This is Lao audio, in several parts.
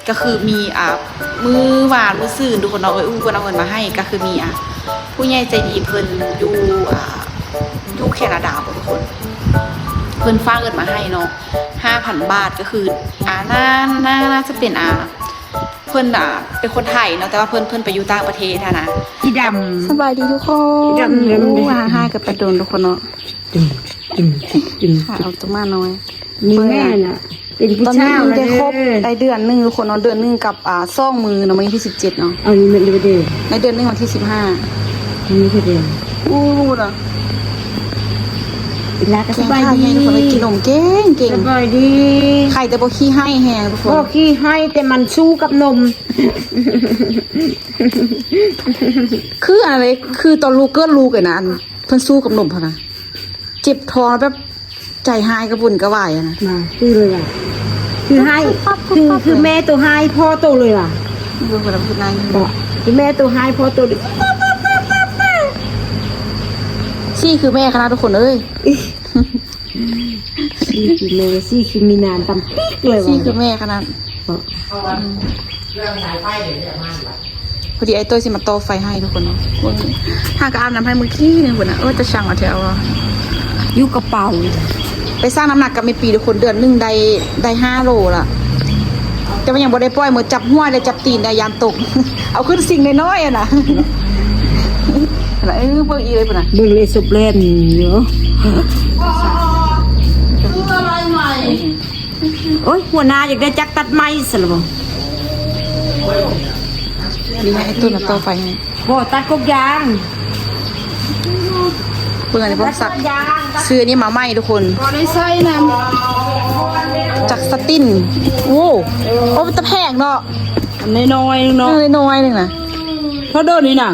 ກໍຄືມີ ອ່າ ມື້ວານມື້ຊືນທຸກຄົນເນາະ ເອື້ອຍອູ້ເພິ່ນເອົາເງິນມາໃຫ້ ກໍຄືມີ ອ່າ ຜູ້ໃຫຍ່ໃຈດີເພິ່ນຢູ່ ອ່າ ຢູ່ແຄນາດາບໍທຸກຄົນ ເພິ່ນຝາກເງິນມາໃຫ້ເນາະ ຫ້າພັນບາດ ກໍຄື ອ່າ ໜ້າ ໜ້າ ໜ້າຈະເປັນ ອ່າ ເພິ່ນ ອ່າ ເປັນຄົນໄທເນາະ ແຕ່ວ່າເພິ່ນ ເພິ່ນໄປຢູ່ຕ່າງປະເທດຫັ້ນນະ ສີດຳ ສະບາຍດີທຸກຄົນ ສີດຳ ໂອ້ ຫ່າງຫາຍກັນໄປດົນທຸກຄົນເນາະ ຕຶງ ຕຶງ ຕຶງ ຫາເອົາຕົວໝານ້ອຍ ນີ້ແມ່ນະ ເປັນຜູ້ຊາວ ຕອນນີ້ໄດ້ຄົບ ໄດ້ເດືອນໜຶ່ງທຸກຄົນເນາະ ເດືອນໜຶ່ງກັບ ອ່າ ສອງມື້ເນາະ ມື້ທີສິບເຈັດເນາະ ອັນນີ້ແມ່ນບໍ່ເດ້ ໃນເດືອນໜຶ່ງວັນທີສິບຫ້າ ນີ້ຄືເດືອນ ໂອ້ ລະ ລາກະສະບາຍດີ ກິນນົມເກັ່ງໆ ສະບາຍດີ ໄຂ້ແຕ່ບໍ່ຂີ້ໄຫ້ແຮງທຸກຄົນ ບໍ່ຂີ້ໄຫ້ ແຕ່ມັນສູ້ກັບນົມ ຄືອັນນັ້ນເລີຍ ຄືຕອນລູກເກີດລູກເລີຍນະ ອັນເພິ່ນສູ້ກັບນົມຫັ້ນນະ ເຈັບທ້ອງແບບ ໃຈຮ້າຍກະວຸ່ນກະວາຍຫັ້ນນະ ມາຄືເລີຍວ່າ ຄືຮ້າຍ ຄື ຄືແມ່ໂຕຮ້າຍພໍ່ໂຕເລີຍວ່າ ເບິ່ງເພິ່ນນາງຢູ່ ຄືແມ່ໂຕຮ້າຍພໍ່ໂຕເລີຍ ຊີ້ຄືແມ່ຂະໜາດທຸກຄົນເອີຍ ຊີ້ຄືແມ່ ຊີ້ຄືມີນານຕຳປິກເລີຍວ່າ ຊີ້ຄືແມ່ຂະໜາດ ພໍດີອ້າຍໂຕ້ຍຊິມາຕໍ່ໄຟໃຫ້ທຸກຄົນເນາະ ເບິ່ງ ຫາກະອາບນ້ຳໃຫ້ມື້ກີ້ນີ້ພຸ້ນນະ ໂອ້ຍ ຕາຊັງເອົາແທ້ວ່າ ຢູ່ກະເປົາ ໄປຊັ່ງນ້ຳໜັກກັບແມ່ປີທຸກຄົນ ເດືອນໜຶ່ງໄດ້ ໄດ້ຫ້າໂລລະ ແຕ່ວ່າຍັງບໍ່ໄດ້ປ່ອຍ ມື້ຈັບຫົວແລະຈັບຕີນໄດ້ ຢ້ານຕົກ ເອົາຂຶ້ນສິ່ງນ້ອຍໆຫັ້ນນະ ເອີ ເບິ່ງອີກເລີຍພຸ້ນນະ ເບິ່ງເລສົບແລ່ນຢູ່ ໂອ້ຍ ຫົວໜ້າຢາກໄດ້ຈັກຕັດໄມ້ຊັ້ນລະບໍ ນີ້ໃຫ້ອ້າຍໂຕ້ຍມາຕໍ່ໄຟໃຫ້ ບໍ່ ຕັດກົກຢາງ ເບິ່ງອັນນີ້ ບໍ່ສັກ ຊື້ອັນນີ້ມາໃໝ່ທຸກຄົນ ບໍ່ໄດ້ໃຊ້ນຳ ຈັກສະຕິນ ໂອ້ ໂອ້ ເປັນຕາແພງເນາະ ອັນນ້ອຍໆໜຶ່ງເນາະ ເອີ ນ້ອຍໆໜຶ່ງນະ ເທົ່າເດີນີ້ນະ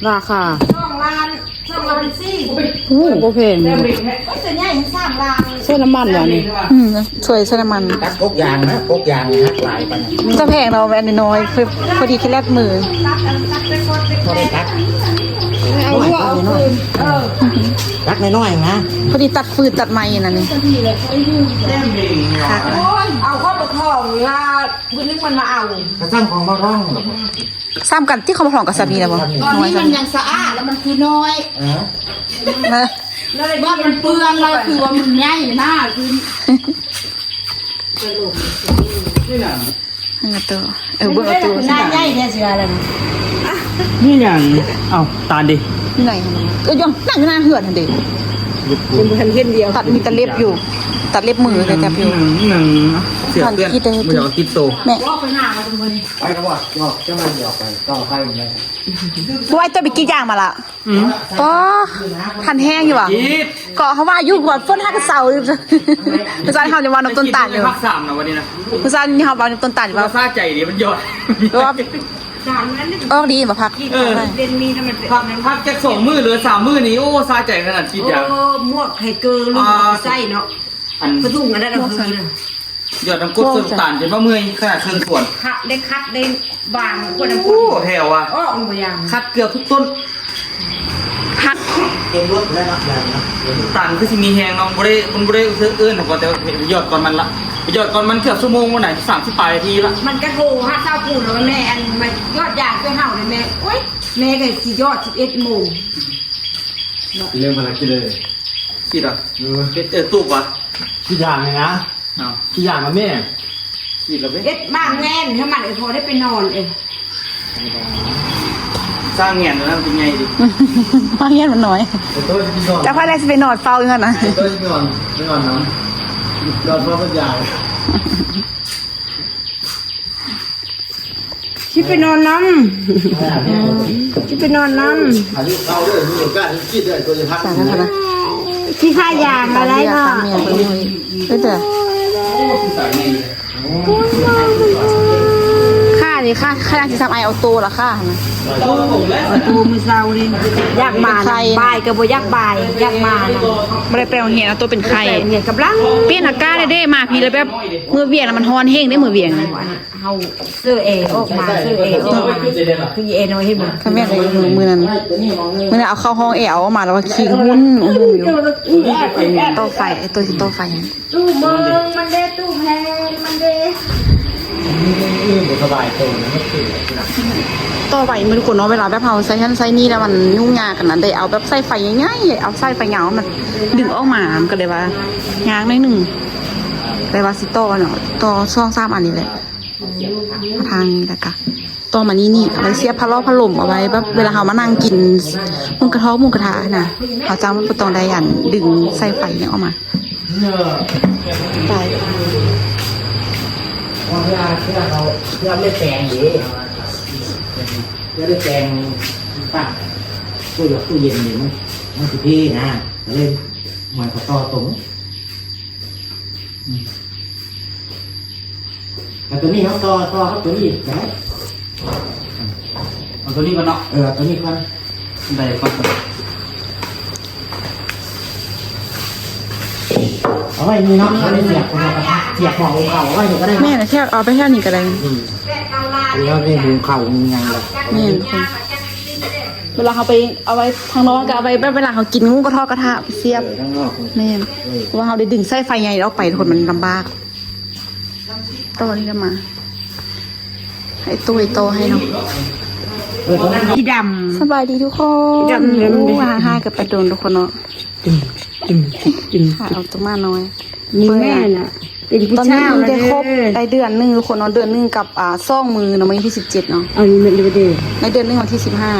ລາຄາ ສອງລ້ານ ສອງລ້ານສີ່ ໂອ້ ບໍ່ແພງເດ້ ໂອ້ຍ ສ່ວນໃຫຍ່ສາມລ້ານ ໃຊ້ນ້ຳມັນຫວານີ້ ອືມ ຊ່ວຍໃຊ້ນ້ຳມັນ ຕັດກົກຢາງນະ ກົກຢາງນີ້ຮັກຫຼາຍປານນັ້ນ ຈະແພງເນາະ ອັນນ້ອຍໆ ພໍດີແຄ່ແລັດມື ບໍ່ໄດ້ຕັດ ເອົາຫົວເອົາຄືນ ຕັດນ້ອຍໆນະ ພໍດີຕັດຟືນຕັດໄມ້ນັ້ນນີ້ ໂອ້ຍ ເອົາເຂົ້າປະທ້ອງລາດ ມື້ໜຶ່ງມັນມາເອົາ ກະຊ່າງຂອງບໍ່ຮ້ອງດອກ ຊ້ຳກັນທີ່ເຂົາມາຮ້ອງກັບສາມີນະບໍ່? ຕອນນີ້ມັນຍັງສະອາດ ແລ້ວມັນຄືນ້ອຍ ເອີ ນະ ວ່າມັນເປື້ອນ ແລ້ວຄືວ່າມັນໃຫຍ່ໜ້າຂຶ້ນ ນີ້ນະ ເອີ ເບິ່ງເອົາໂຕ ໜ້າໃຫຍ່ແທ້ຊິວ່າແລ້ວນະ ນີ້ຫຍັງ? ເອົ້າ ຕານເດ ຢູ່ໃນຫັ້ນ ເອີ ຢູ່ ນັ້ນຢູ່ໜ້າເຮືອນຫັ້ນເດ ຍັງບໍ່ທັນເຫັນດຽວ ຕັດມີແຕ່ເລັບຢູ່ ຕັດເລັບມືແຕ່ຈັບຢູ່ ໜັງ ໜັງ ເສື້ອເປື້ອນ ບໍ່ຢາກເອົາຕິດໂຕ ແມ່ ໄປແລ້ວບໍ່? ເນາະ ຈັ່ງວ່າຊິອອກໄປ ຕໍ່ໄປໝົດເລີຍ ບໍ່ ອ້າຍໂຕ້ຍໄປກຣີດຢາງມາລະ ອືມ ປໍ ທັນແຮງຢູ່ຫວາ? ກຣີດ ເກາະເຮົາວ່າຢູ່ກວດຝົນຫາກະເຊົາຢູ່ ມື້ເຊົ້ານີ້ເຮົາຍັງເວົ້ານຳຕົ້ນຕານຢູ່ ພາກສາມນະວັນນີ້ນະ ມື້ເຊົ້ານີ້ເຮົາເວົ້ານຳຕົ້ນຕານຢູ່ວ່າ ສາໃຈເດ ມັນຢອດ ແບບວ່າ ອອກດີບໍ່ພັກ ເອີ ພັກ ພັກຈັກສອງມື້ ຫຼື ສາມມື້ນີ້ ໂອ້ ສາໃຈຂະໜາດ ກຣີດຢາງ ເອີ ໝວກໄຮເກີ ລູກເອົາໄປໃສ່ເນາະ ອັນ ປະທຸງອັນນັ້ນ ຍອດນ້ຳກົດເຊິ່ງຕານຈົນວ່າເມື່ອຍຂະໜາດເຄິ່ງສວນ ຄັດ ໄດ້ຄັດໄດ້ວາງຂວດນ້ຳ ໂອ້ ແຖວວ່າ ອອກມັນບໍ່ຢ່າງ ຄັດເກືອບທຸກຕົ້ນ ຄັດ ເຕັມລົດແລ້ວເນາະ ຕານຄືຊິມີແຮງເນາະ ບໍ່ໄດ້ ມັນບໍ່ໄດ້ເອີ້ນເຂົາ ແຕ່ວ່າໄປຢອດກ່ອນມັນລະ ໄປຢອດກ່ອນມັນເກືອບຊົ່ວໂມງພຸ້ນນະ ສາມສິບປາຍນາທີລະ ມັນກະໂທຫາສາວປູນແລ້ວວ່າ ແມ່ ອັນມາຢອດຢາງຊ່ວຍເຮົາເດ້ແມ່ ໂອ້ຍ ແມ່ກະຊິຢອດສິບເອັດໂມງ ເລີ່ມພາລະກິດເລີຍ ຄິດວ່າ ເອີ ເຮັດ ເອີ ຕູບວ່າ ຄິດຢ່າງນີ້ນະ ເອົາ ຂີ້ຢ້ານນະແມ່ ຂີດລະເວີຍ ເຮັດໝາກແງນໃຫ້ມັນ ເອີ ພໍໄດ້ໄປນອນເອງ ສ້າງແງນຕົວນັ້ນເປັນໃຫຍ່ດິ ໝາກແງນມັນນ້ອຍ ໄອ້ໂຕ້ຍຊິໄປນອນ ຈັກໃຜແລະຊິໄປນອນເຝົ້າຢູ່ຫັ້ນນະ ໄອ້ໂຕ້ຍຊິໄປນອນ ໄປນອນນຳ ນອນເຝົ້າເປັນຢາຍ ຊິໄປນອນນຳ ຊິໄປນອນນຳ ອາຍຸເກົ່າເດີ ມີໂອກາດກິນເດີ ໂຕຈະພັກ ສາທາລະນະ ຊິຂາຍຢາງລະໄດ້ເນາະ ເອີ ເອີ ເດີ ຂ້ານີ້ ຂ້າ ຂ້າຊິຊ້ຳໄອອອໂຕ້ລະ ຂ້າຫັ້ນນະ ອອໂຕ້ມື້ເຊົ້ານີ້ ຢາກມານະ ບ່າຍກະບໍ່ຢາກບ່າຍ ຢາກມານະ ບໍ່ໄດ້ໄປໂຮງຮຽນ ອອໂຕ້ເປັນໄຂ້ ບໍ່ໄດ້ໄປໂຮງຮຽນ ກຳລັງ ປ່ຽນອາກາດເດ້ ມາພີ້ລະແບບ ມື້ວຽກນະ ມັນຮ້ອນແຮງເດ້ ມື້ວຽກນະ ເຮົາເຊີແອອອກມາ ເຊີແອອອກມາ ຄືອີແອນ້ອຍເຫັນບໍ່ ຄັນແມ່ນມື້ ມື້ນັ້ນ ມື້ນັ້ນເອົາເຂົ້າຫ້ອງແອ ເອົາອອກມາແລ້ວວ່າຂີ້ຫຸ່ນຫຸ່ນຢູ່ ຕໍ່ໄຟ ໄອ້ໂຕ້ຍຊິຕໍ່ໄຟໃຫ້ ຕູ້ເບິ່ງມັນເດ້ ຕູ້ແພງມັນເດ້ ເ ອື່ນບໍ່ສະບາຍໂຕນະ ມັນຄື ຕໍ່ໄປ ທຸກຄົນເນາະ ເວລາແບບເຮົາໃຊ້ຫັ້ນໃຊ້ນີ້ແລ້ວມັນຫຍຸ້ງຍາກຫັ້ນນະ ໄດ້ເອົາແບບສາຍໄຟໃຫຍ່ໆ ເອົາສາຍໄຟຍາວມາດຶງອອກມາ ມັນກໍເລີຍວ່າຍາກໜ້ອຍໜຶ່ງ ແຕ່ວ່າຊິຕໍ່ເນາະ ຕໍ່ສອງສາມອັນນີ້ແຫຼະ ມາທາງນີ້ ແລ້ວກະຕໍ່ມານີ້ນີ້ ເອົາໄວ້ສຽບພັດລົມ ພັດລົມ ເອົາໄວ້ແບບເວລາເຮົາມານັ່ງກິນໝູກະທອກໝູກະທະຫັ້ນນະ ເຮົາຈັ່ງບໍ່ຕ້ອງໄດ້ອັນດຶງສາຍໄຟຫຍັງອອກມາ. ໄປ ເພື່ອ ເພື່ອເຮົາ ເພື່ອໄດ້ແປງເດ້ ເພື່ອໄດ້ແປງ ປັ້ນ ຕູ້ ຕູ້ເຢັນນີ້ ມັນ ມັນຊິເພນະ ກໍເລີຍໝາຍເຂົາຕໍ່ຕົງ ອືມ ແລ້ວຕົວນີ້ເຮົາຕໍ່ ຕໍ່ກັບຕົວນີ້ກໍໄດ້ ເອົາຕົວນີ້ກ່ອນເນາະ ເອີ ເອົາຕົວນີ້ກ່ອນ. ໄດ້ ເອົາໄວ້ນີ້ເນາະ ເອົາໄວ້ສຽບ ສຽບໝໍ້ຫຸງເຂົ້າ ເອົາໄວ້ນີ້ກໍໄດ້ ແມ່ນ ແຖວ ເອົາໄປແຖວນີ້ກໍໄດ້ ອືມ ເວລາໄດ້ຫຸງເຂົ້າຫຸງຫຍັງແລ້ວ ແມ່ນ ເວລາເຮົາໄປເອົາໄວ້ທາງນອກ ກໍເອົາໄວ້ແບບເວລາເຮົາກິນໝູກະທອກກະທະສຽບ ເອີ ທາງນອກ ແມ່ນ ເອີ ເພາະວ່າເຮົາໄດ້ດຶງສາຍໄຟໃຫຍ່ອອກໄປ ທຸກຄົນ ມັນລຳບາກ. ຕໍ່ນີ້ລະມາ ໃຫ້ໂຕຍຕໍ່ໃຫ້ເນາະ ເອີ ສີດຳ. ສະບາຍດີທຸກຄົນ ດຳເລີຍ ໂອ້ ຫ່າງຫາຍກັນໄປດົນທຸກຄົນເນາະ ຕຶງ ຕຶງ ຕຶງ ຫາເອົາຕົວມານ້ອຍ ນີ້ແມ່ນະ ເບິ່ງນະ ເປັນຜູ້ສາວແລ້ວເດີ ໄດ້ເດືອນໜຶ່ງທຸກຄົນເນາະ ເດືອນໜຶ່ງກັບ ອ່າ ສອງມື້ເນາະ ມື້ທີສິບເຈັດເນາະ ອັນນີ້ແມ່ນເດືອນໃດ ໃນເດືອນໜຶ່ງວັນທີສິບຫ້າ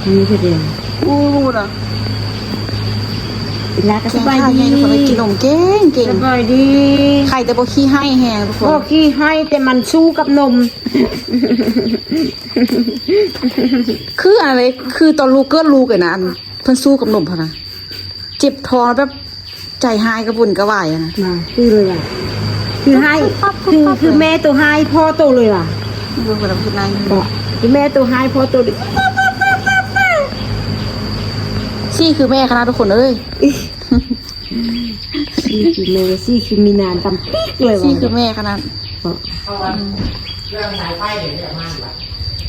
ນີ້ຄືເດືອນ ໂອ້ ລະ ລາກະສະບາຍດີ ທຸກຄົນ ກິນນົມເກັ່ງໆ ສະບາຍດີ ໄຂ້ແຕ່ບໍ່ຂີ້ໄຫ້ແຮງທຸກຄົນ ບໍ່ຂີ້ໄຫ້ ແຕ່ມັນສູ້ກັບນົມ ຄືອັນໃດ ຄືຕອນລູກເກີດລູກຫັ້ນນະ ອັນເພິ່ນສູ້ກັບນົມຫັ້ນນະ ເຈັບທ້ອງແບບໃຈຮ້າຍກະວົນກະວາຍຫັ້ນນະ ຄືເລີຍວ່າ ຄືຮ້າຍ ຄື ຄືແມ່ໂຕຮ້າຍພໍ່ໂຕເລີຍວ່າ ເບິ່ງເພິ່ນນະ ຄືນາງ ຄືແມ່ໂຕຮ້າຍພໍ່ໂຕເລີຍ ຊີ້ຄືແມ່ຂະໜາດທຸກຄົນເອີຍ. ຊີ້ຄືແມ່ ຊີ້ຄືມີນານຕຳປິກເລີຍ ຊີ້ຄືແມ່ຂະໜາດ ເພາະ ອືມ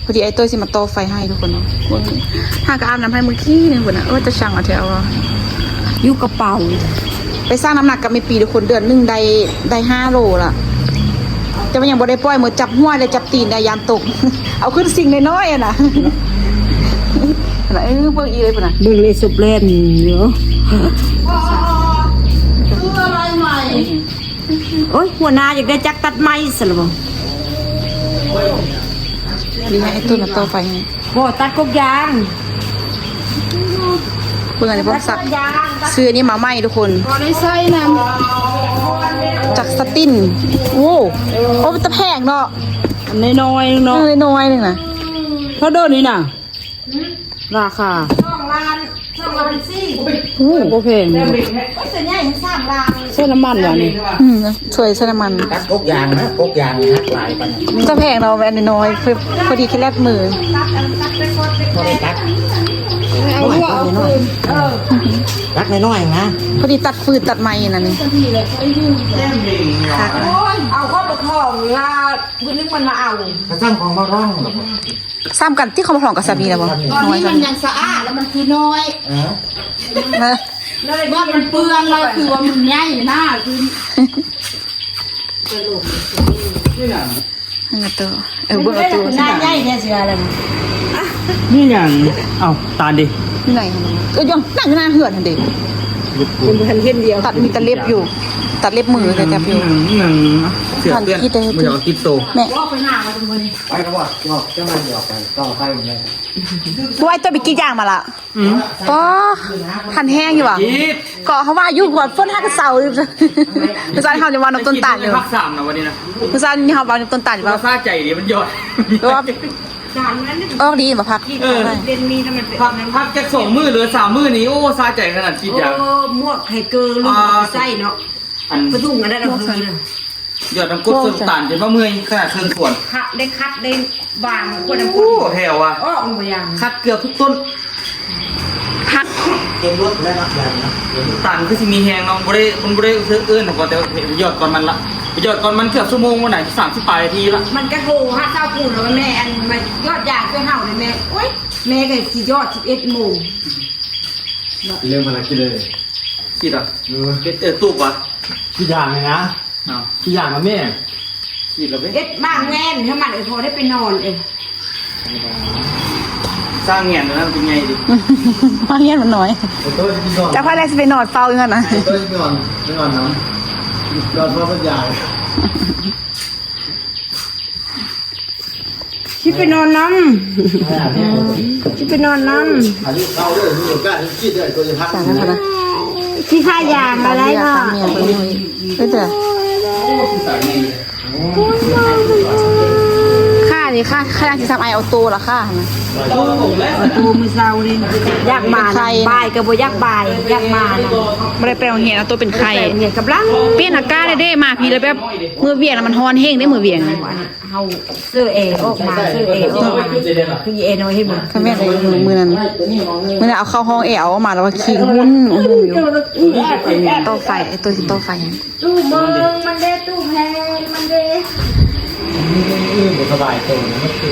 ພໍດີອ້າຍໂຕ້ຍຊິມາຕໍ່ໄຟໃຫ້ທຸກຄົນເນາະ ເບິ່ງ ຫາກະອາບນ້ຳໃຫ້ມື້ກີ້ນີ້ພຸ້ນນະ ໂອ້ ຈະຊັ່ງເອົາແທ້ວ່າ ຢູ່ກະເປົາ ໄປຊັ່ງນ້ຳໜັກກັບແມ່ປີທຸກຄົນ ເດືອນໜຶ່ງໄດ້ ໄດ້ຫ້າໂລລະ ແຕ່ວ່າຍັງບໍ່ໄດ້ປ່ອຍ ມື້ຈັບຫົວແລະຈັບຕີນໄດ້ ຢ້ານຕົກ ເອົາຂຶ້ນຊິງນ້ອຍໆຫັ້ນນະ ເອີ ເບິ່ງອີ່ເລີຍພຸ້ນນະ ເບິ່ງເລີຍສົບແລ່ນຢູ່ ໂອ້ຍ ຫົວໜ້າຢາກໄດ້ຈັກຕັດໄມ້ຊັ້ນລະບໍ່ ນີ້ໃຫ້ອ້າຍໂຕ້ຍມາຕໍ່ໄຟໃຫ້ ບໍ່ ຕັດກົກຢາງ ເບິ່ງອັນນີ້ ພວກສັກ ຊື້ອັນນີ້ມາໃໝ່ທຸກຄົນ ບໍ່ໄດ້ໃຊ້ນຳ ຈັກສະຕິນ ໂອ້ ໂອ້ ເປັນຕາແພງເນາະ ອັນນ້ອຍໆໜຶ່ງເນາະ ເອີ ນ້ອຍໆໜຶ່ງນະ ເທົ່າເດີນີ້ນະ ລາຄາ ສອງລ້ານ ສອງລ້ານສີ່ ໂອ້ ບໍ່ແພງເນາະ ໂອ້ຍ ໂຕໃຫຍ່ສາມລ້ານ ໃສ່ນ້ຳມັນຫວານີ້ ອືມ ຊ່ວຍໃສ່ນ້ຳມັນ ຕັດກົກຢາງນະ ກົກຢາງນີ້ຮັກຫຼາຍປານນີ້ ຈະແພງເນາະ ອັນນ້ອຍໆ ພໍ ພໍດີແຄ່ແລັດມື ບໍ່ໄດ້ຕັດ ເອົາຫົວອອກຄືນ ເອີ ຕັດນ້ອຍໆນະ ພໍດີຕັດຟືນຕັດໄມ້ນັ້ນນີ້ ໂອ້ຍ ເອົາເຂົ້າປະທ້ອງລາດ ມື້ໜຶ່ງມັນມາເອົາ ກະຊ່າງຂອງບໍ່ຮ້ອງ ຊ້ຳກັນຕິ ເຂົ້າປະທ້ອງກັບສາມີແລ້ວບໍ່ ຕອນນີ້ມັນຍັງສະອາດ ແລ້ວມັນຄືນ້ອຍ ເອີ ເອີ ວ່າມັນເປື້ອນ ລາວຄືວ່າມັນໃຫຍ່ໜ້າຂຶ້ນ ນີ້ນະ ເອີ ເບິ່ງເອົາໂຕ ໜ້າໃຫຍ່ແທ້ເສືອລະ ມີຫຍັງ ເອົ້າ ຕານເດ ຢູ່ໃນຫັ້ນ ເອີ ຢູ່ ນັ່ງຢູ່ໜ້າເຮືອນຫັ້ນເດ ເປັນບໍ່ທັນເຫັນດຽວ ຕັດ ມີແຕ່ເລັບຢູ່ ຕັດເລັບມືແຕ່ຈັບຢູ່ ຫຍັງ ຫຍັງ ເສືອເປື້ອນ ບໍ່ຢາກເອົາຕິດໂຕ ແມ່ ໄປແລ້ວບໍ່ ຈອກ ຈັ່ງໃດຊິອອກໄປ ຕໍ່ໄຟແມ່ ບໍ່ ອ້າຍໂຕ້ຍໄປກຣີດຢາງມາລະ ອືມ ປໍ ທັນແຮງຢູ່ຫວາ ກຣີດ ກໍເຮົາວ່າຢູ່ວ່າຝົນຫາກະເຊົາຢູ່ ມື້ເຊົ້ານີ້ເຮົາຍັງເວົ້ານຳຕົ້ນຕານຢູ່ ພາກສາມນະວັນນີ້ນະ ມື້ເຊົ້ານີ້ເຮົາເວົ້ານຳຕົ້ນຕານຢູ່ວ່າ ສາໃຈເດ ມັນຢອດ ແບບວ່າ ອອກດີບໍ່ພັກ ເອີ ພັກ ພັກຈັກສອງມື້ ຫຼື ສາມມື້ນີ້ ໂອ້ ສາໃຈຂະໜາດກຣີດຢາງ ໂອ້ ໝວກໄຮເກີລຸງເອົາໄປໃສ່ເນາະ ອັນ ປະທຸງອັນນັ້ນເອົາຄືນ ຍອດນ້ຳກົດ ໂອ້ ສົ້ນຕານ ຈົນວ່າເມື່ອຍຂະໜາດເຄື່ອງຂວນ ໄດ້ຄັດ ໄດ້ວາງຂວດນ້ຳ ໂອ້ ແຖວວ່າ ອອກບໍ່ຢ່າງ ຄັດເກືອບທຸກຕົ້ນ ຄັດ ເຕັມລົດແລ້ວເນາະ ຢາງເນາະ ຕານຄືຊິມີແຮງເນາະ ບໍ່ໄດ້ ມັນບໍ່ໄດ້ເອີ້ນ ແຕ່ຢອດກ່ອນມັນລະ ຢອດກ່ອນມັນເກືອບຊົ່ວໂມງ ບໍ່ໄດ້ ສາມສິບປາຍນາທີລະ ມັນກະໂທຫາສາວປູນວ່າ ແມ່ ອັນ ມາຢອດຢາຊ່ວຍເຮົາແດ່ແມ່ ໂອ້ຍ ແມ່ກະຊິຢອດສິບເອັດໂມງ ເລີ່ມພາລະກິດເລີຍ ຄິດວ່າ ເອີ ເຮັດ ເອີ ຕູບວ່າ ຄິດຢາກນີ້ນະ ອ້າວ ຂີ້ຢ້ານວ່າແມ່ ຂີດແລ້ວເວີຍ ເຮັດໝາກແງນໃຫ້ມັນ ເອີ ພໍໄດ້ໄປນອນເອງ. ສ້າງແງນນັ້ນເປັນໃຫຍ່ດິ ໝາກແງນມັນນ້ອຍ. ເຈົ້າພາແລ້ວຊິໄປນອນເຝົ້າຢູ່ຫັ້ນນະ ໄປນອນ ໄປນອນນຳ ນອນເຝົ້າກັບຍາຍ. ຊິໄປນອນນຳ ຊິໄປນອນນຳ. ອາຍຸເຂົາເດີ ມີໂອກາດຄິດໄດ້ ໂຕຈະພັກ ສາທາລະນະ ຊິຄ່າຢາງອະໄລເນາະ. ເອີ ເດີ ຄ່ານີ້ຄ່າ ຄ່າຊິຊຳໄອອອໂຕລະຄ່ານະ. ໂຕມື້ເຊົ້ານີ້ຢາກມານະ ບ່າຍກໍບໍ່ຢາກບ່າຍ ຢາກມານະ. ບໍ່ໄດ້ໄປໂຮງຮຽນ ເອົາໂຕເປັນໄຂ້ ໄປໂຮງຮຽນກຳລັງ ປ່ຽນອາກາດເດ້ ມາພີ້ລະແບບ ມື້ວຽກນະມັນຮ້ອນແຮງເດ້ ມື້ວຽກນະ. ເຮົາເສີແອອອກມາ ເສີແອອອກມາ ຄືແອນ້ອຍເຫັ້ນບໍ່. ຄັນແມ່ນໄດ້ມື້ ມື້ນັ້ນ ມື້ນັ້ນເອົາເຂົ້າຫ້ອງແອ ເອົາອອກມາແລ້ວວ່າຄີງຫຸ່ນຫຸ່ນຢູ່. ຕໍ່ໄຟ ໄອ້ໂຕຊິຕໍ່ໄຟ ຕູ້ເມືອງມັນເດ້ ຕູ້ແພງມັນເດ້. ບໍ່ສະບາຍໂຕນະ ມັນຄື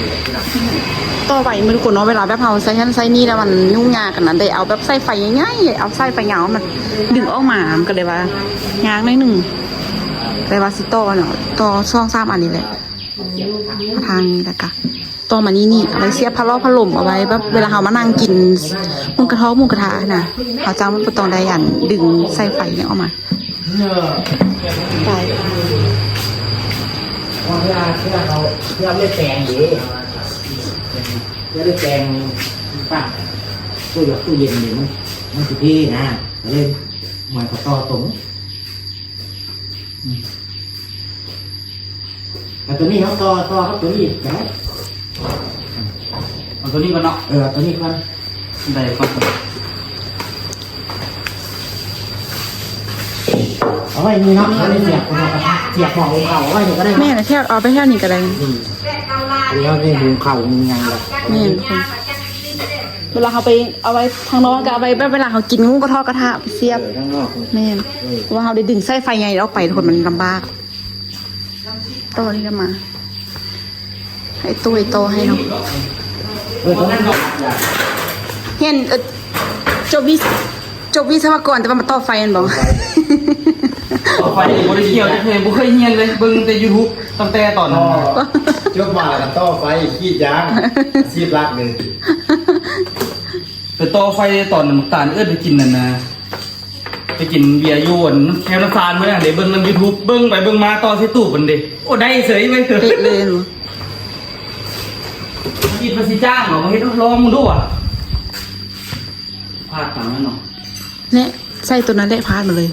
ຕໍ່ໄຟມື້ກ່ອນເນາະ ເວລາແບບເຮົາໃຊ້ຫັ້ນໃຊ້ນີ້ແລ້ວມັນຫຍຸ້ງຍາກຫັ້ນນະ ໄດ້ເອົາແບບສາຍໄຟໃຫຍ່ໆ ເອົາສາຍໄຟຍາວມັນດຶງອອກມາ ມັນກໍເລີຍວ່າຍາກໜ້ອຍໜຶ່ງ. ແຕ່ວ່າຊິຕໍ່ເນາະ ຕໍ່ສອງສາມອັນນີ້ແຫຼະ ທາງນີ້ ແລ້ວກະຕໍ່ມານີ້ນີ້ ເອົາໄວ້ສຽບພັດລົມ ພັດລົມ ເອົາໄວ້ແບບເວລາເຮົາມານັ່ງກິນໝູກະທະ ໝູກະທະຫັ້ນນະ ເຮົາຈັ່ງບໍ່ຕ້ອງໄດ້ອັນດຶງສາຍໄຟຫຍັງອອກມາ. ໄປ ເວລາ ເວລາເຮົາ ເວລາໄດ້ແປງເດ້ ເວລາໄດ້ແປງ ປະ ຕູ້ ຕູ້ເຢັນນີ້ ມັນ ມັນຊິເພນະ ກໍເລີຍໝາຍກໍຕໍ່ຕົງ. ອືມ ແລ້ວຕົວນີ້ເຮົາຕໍ່ ຕໍ່ກັບຕົວນີ້ກໍໄດ້. ເອົາຕົວນີ້ກ່ອນເນາະ ເອີ ເອົາຕົວນີ້ກ່ອນ ໄດ້ກ່ອນ ເອົາໄວ້ນີ້ເນາະ ເອົາໄວ້ສຽບ ສຽບໝໍ້ຫຸງເຂົ້າ ເອົາໄວ້ນີ້ກໍໄດ້. ແມ່ນແທ້ ເອົາໄປແຖວນີ້ກໍໄດ້. ອືມ ເຮົາໄດ້ຫຸງເຂົ້າຫຸງຫຍັງລະ ແມ່ນ. ເວລາເຮົາໄປເອົາໄວ້ທາງນອກ ກໍເອົາໄວ້ແບບເວລາເຮົາກິນໝູກະທະ ກະທະໄປສຽບ. ເອີ ທາງນອກ ແມ່ນ ເອີ ເພາະວ່າເຮົາໄດ້ດຶງສາຍໄຟໃຫຍ່ອອກໄປ ທຸກຄົນ ມັນລຳບາກ. ຕໍ່ນີ້ລະມາ ໃຫ້ໂຕຍຕໍ່ໃຫ້ເນາະ. ເອີ ເຫັນ ເອີ ຈົບວິ ຈົບວິສະວະກອນ ແຕ່ວ່າມາຕໍ່ໄຟແມ່ນບໍ່? ຕໍ່ໄຟນີ້ບໍ່ໄດ້ກ່ຽວຈັກເທື່ອ ບໍ່ເຄີຍຮຽນເລີຍ ເບິ່ງແຕ່ຢູທູບຕັ້ງແຕ່ຕອນນັ້ນ. ອໍ ຈົບມາແລ້ວກໍຕໍ່ໄຟ ກຣີດຢາງ ອາຊີບຫຼັກເລີຍ. ໄປຕໍ່ໄຟຕອນນ້ຳຕານເອີ້ນໄປກິນນັ້ນນະ ໄປກິນເບຍຢູ່ອັນແຄມນ້ຳຊານມື້ນັ້ນເດ້ ເບິ່ງນຳຢູທູບ ເບິ່ງໄປເບິ່ງມາຕໍ່ໃສ່ຕູບມັນເດ້ ໂອ້ ໄດ້ເສີຍເວີຍ ເປະເລີຍ. ຄິດວ່າຊິຈ້າງເອົາມາເຮັດ ລອງເບິ່ງດູວ່າ ພາດຕາມນັ້ນເນາະ ແນະ ໃສ່ຕົວນັ້ນແຫຼະ ພາດມາເລີຍ.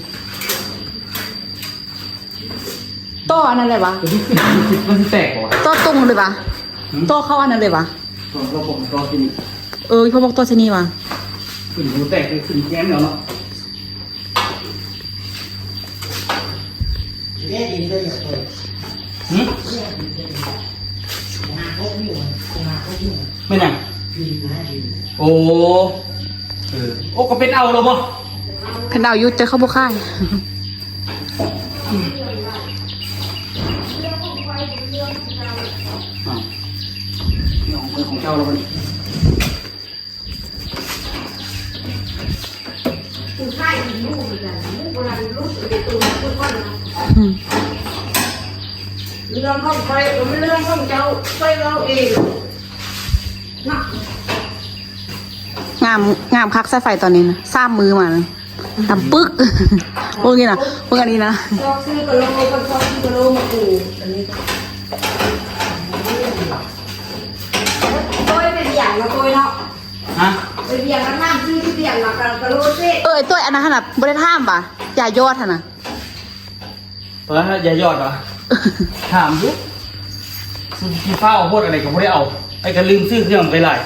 ຕໍ່ອັນນັ້ນເລີຍຫວາ? ມັນຊິແຕກບໍ່ຫວາ? ຕໍ່ຕົງເລີຍຫວາ? ຫືມ? ຕໍ່ເຂົ້າອັນນັ້ນເລີຍຫວາ? ຕໍ່ ຕໍ່ ຕໍ່ທີ່ນີ້. ເອີ ອີ່ພໍ່ບອກຕໍ່ທີ່ນີ້ຫວາ? ຂຶ້ນຫົວແຕກ ຂຶ້ນແຂນແລ້ວເນາະ. ຫືມ? ແມ່ນຫຍັງ? ໂອ້ ເອີ ໂອ້ ກໍເປັນເອົາແລ້ວບໍ່? ເພິ່ນເອົາຢູ່ ແຕ່ເຂົາບໍ່ຂາຍ. ອ້າວ ຂອງເຈົ້າແລ້ວບັດນີ້. ອືມ ເລື່ອງຂອງຂ້ອຍກໍແມ່ນເລື່ອງຂອງເຈົ້າ ຂ້ອຍເວົ້າເອງເນາະ. ງາມ ງາມຄັກ ສາຍໄຟຕອນນີ້ນະ ສາມມື້ມານະ ດຳປຶກ. ເບິ່ງນີ້ນະ ເບິ່ງອັນນີ້ນະ ຊອກຊື້ກະໂລ ຊອກຊື້ກະໂລມາປູ ອັນນີ້ ໂອ້ຍ ເປັນຫຍັງລະໂອ້ຍເນາະ? ຮະ? ເປັນຫຍັງລະ ຖາມຊື່ທີ່ເປັນຫຍັງລະ ກະໂລເຊ. ເອີ ໄອ້ໂຕ້ຍ ອັນນັ້ນຫັ້ນນະ ບໍ່ໄດ້ຖາມຫວາ? ຢາຢອດຫັ້ນນະ. ເອີ ຢາຢອດຫວາ? ຖາມຢູ່ ຊິຟ້າວໂພດ ອັນໃດກໍບໍ່ໄດ້ເອົາ ໄອ້ກໍລືມຊື້ເຄື່ອງໄປຫຼາຍ.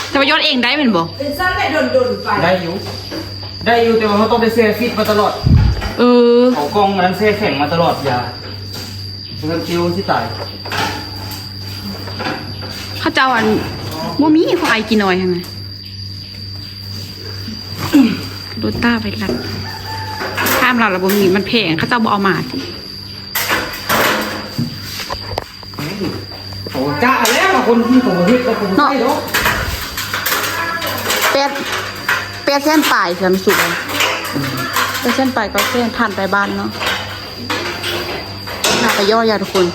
ແຕ່ວ່າຢອດເອງໄດ້ແມ່ນບໍ່? ເປັນຊັ້ນແຫຼະ ດົນໆໄປ. ໄດ້ຢູ່ ໄດ້ຢູ່ ແຕ່ວ່າເຮົາຕ້ອງໄດ້ແຊ່ຟິດມາຕະຫຼອດ. ເອີ ເອົາກ່ອງອັນນັ້ນແຊ່ແຂງມາຕະຫຼອດ ຢາ ເພິ່ນເກວຊິຕາຍ. ເຂົາເຈົ້າອັນ ບໍ່ມີ ຂອງໄອກີນ້ອຍຫັ້ນນະ. ໂດຕາໄວຣັສ ຖາມລາວລະບໍ່ມີ ມັນແພງ ເຂົາເຈົ້າບໍ່ເອົາມາຕິ. ໂອ້ ກະແລ້ວວ່າຄົນທີ່ບໍ່ເຮັດກໍຄົງໃຊ້ດອກ. ແປດ ແປດແສນປາຍ ເທື່ອມັນສຸກ ແປດແສນປາຍ ເກົ້າແສນ ຜ່ານໄປບ້ານເນາະ. ຫາກະຢອດຢາທຸກຄົນ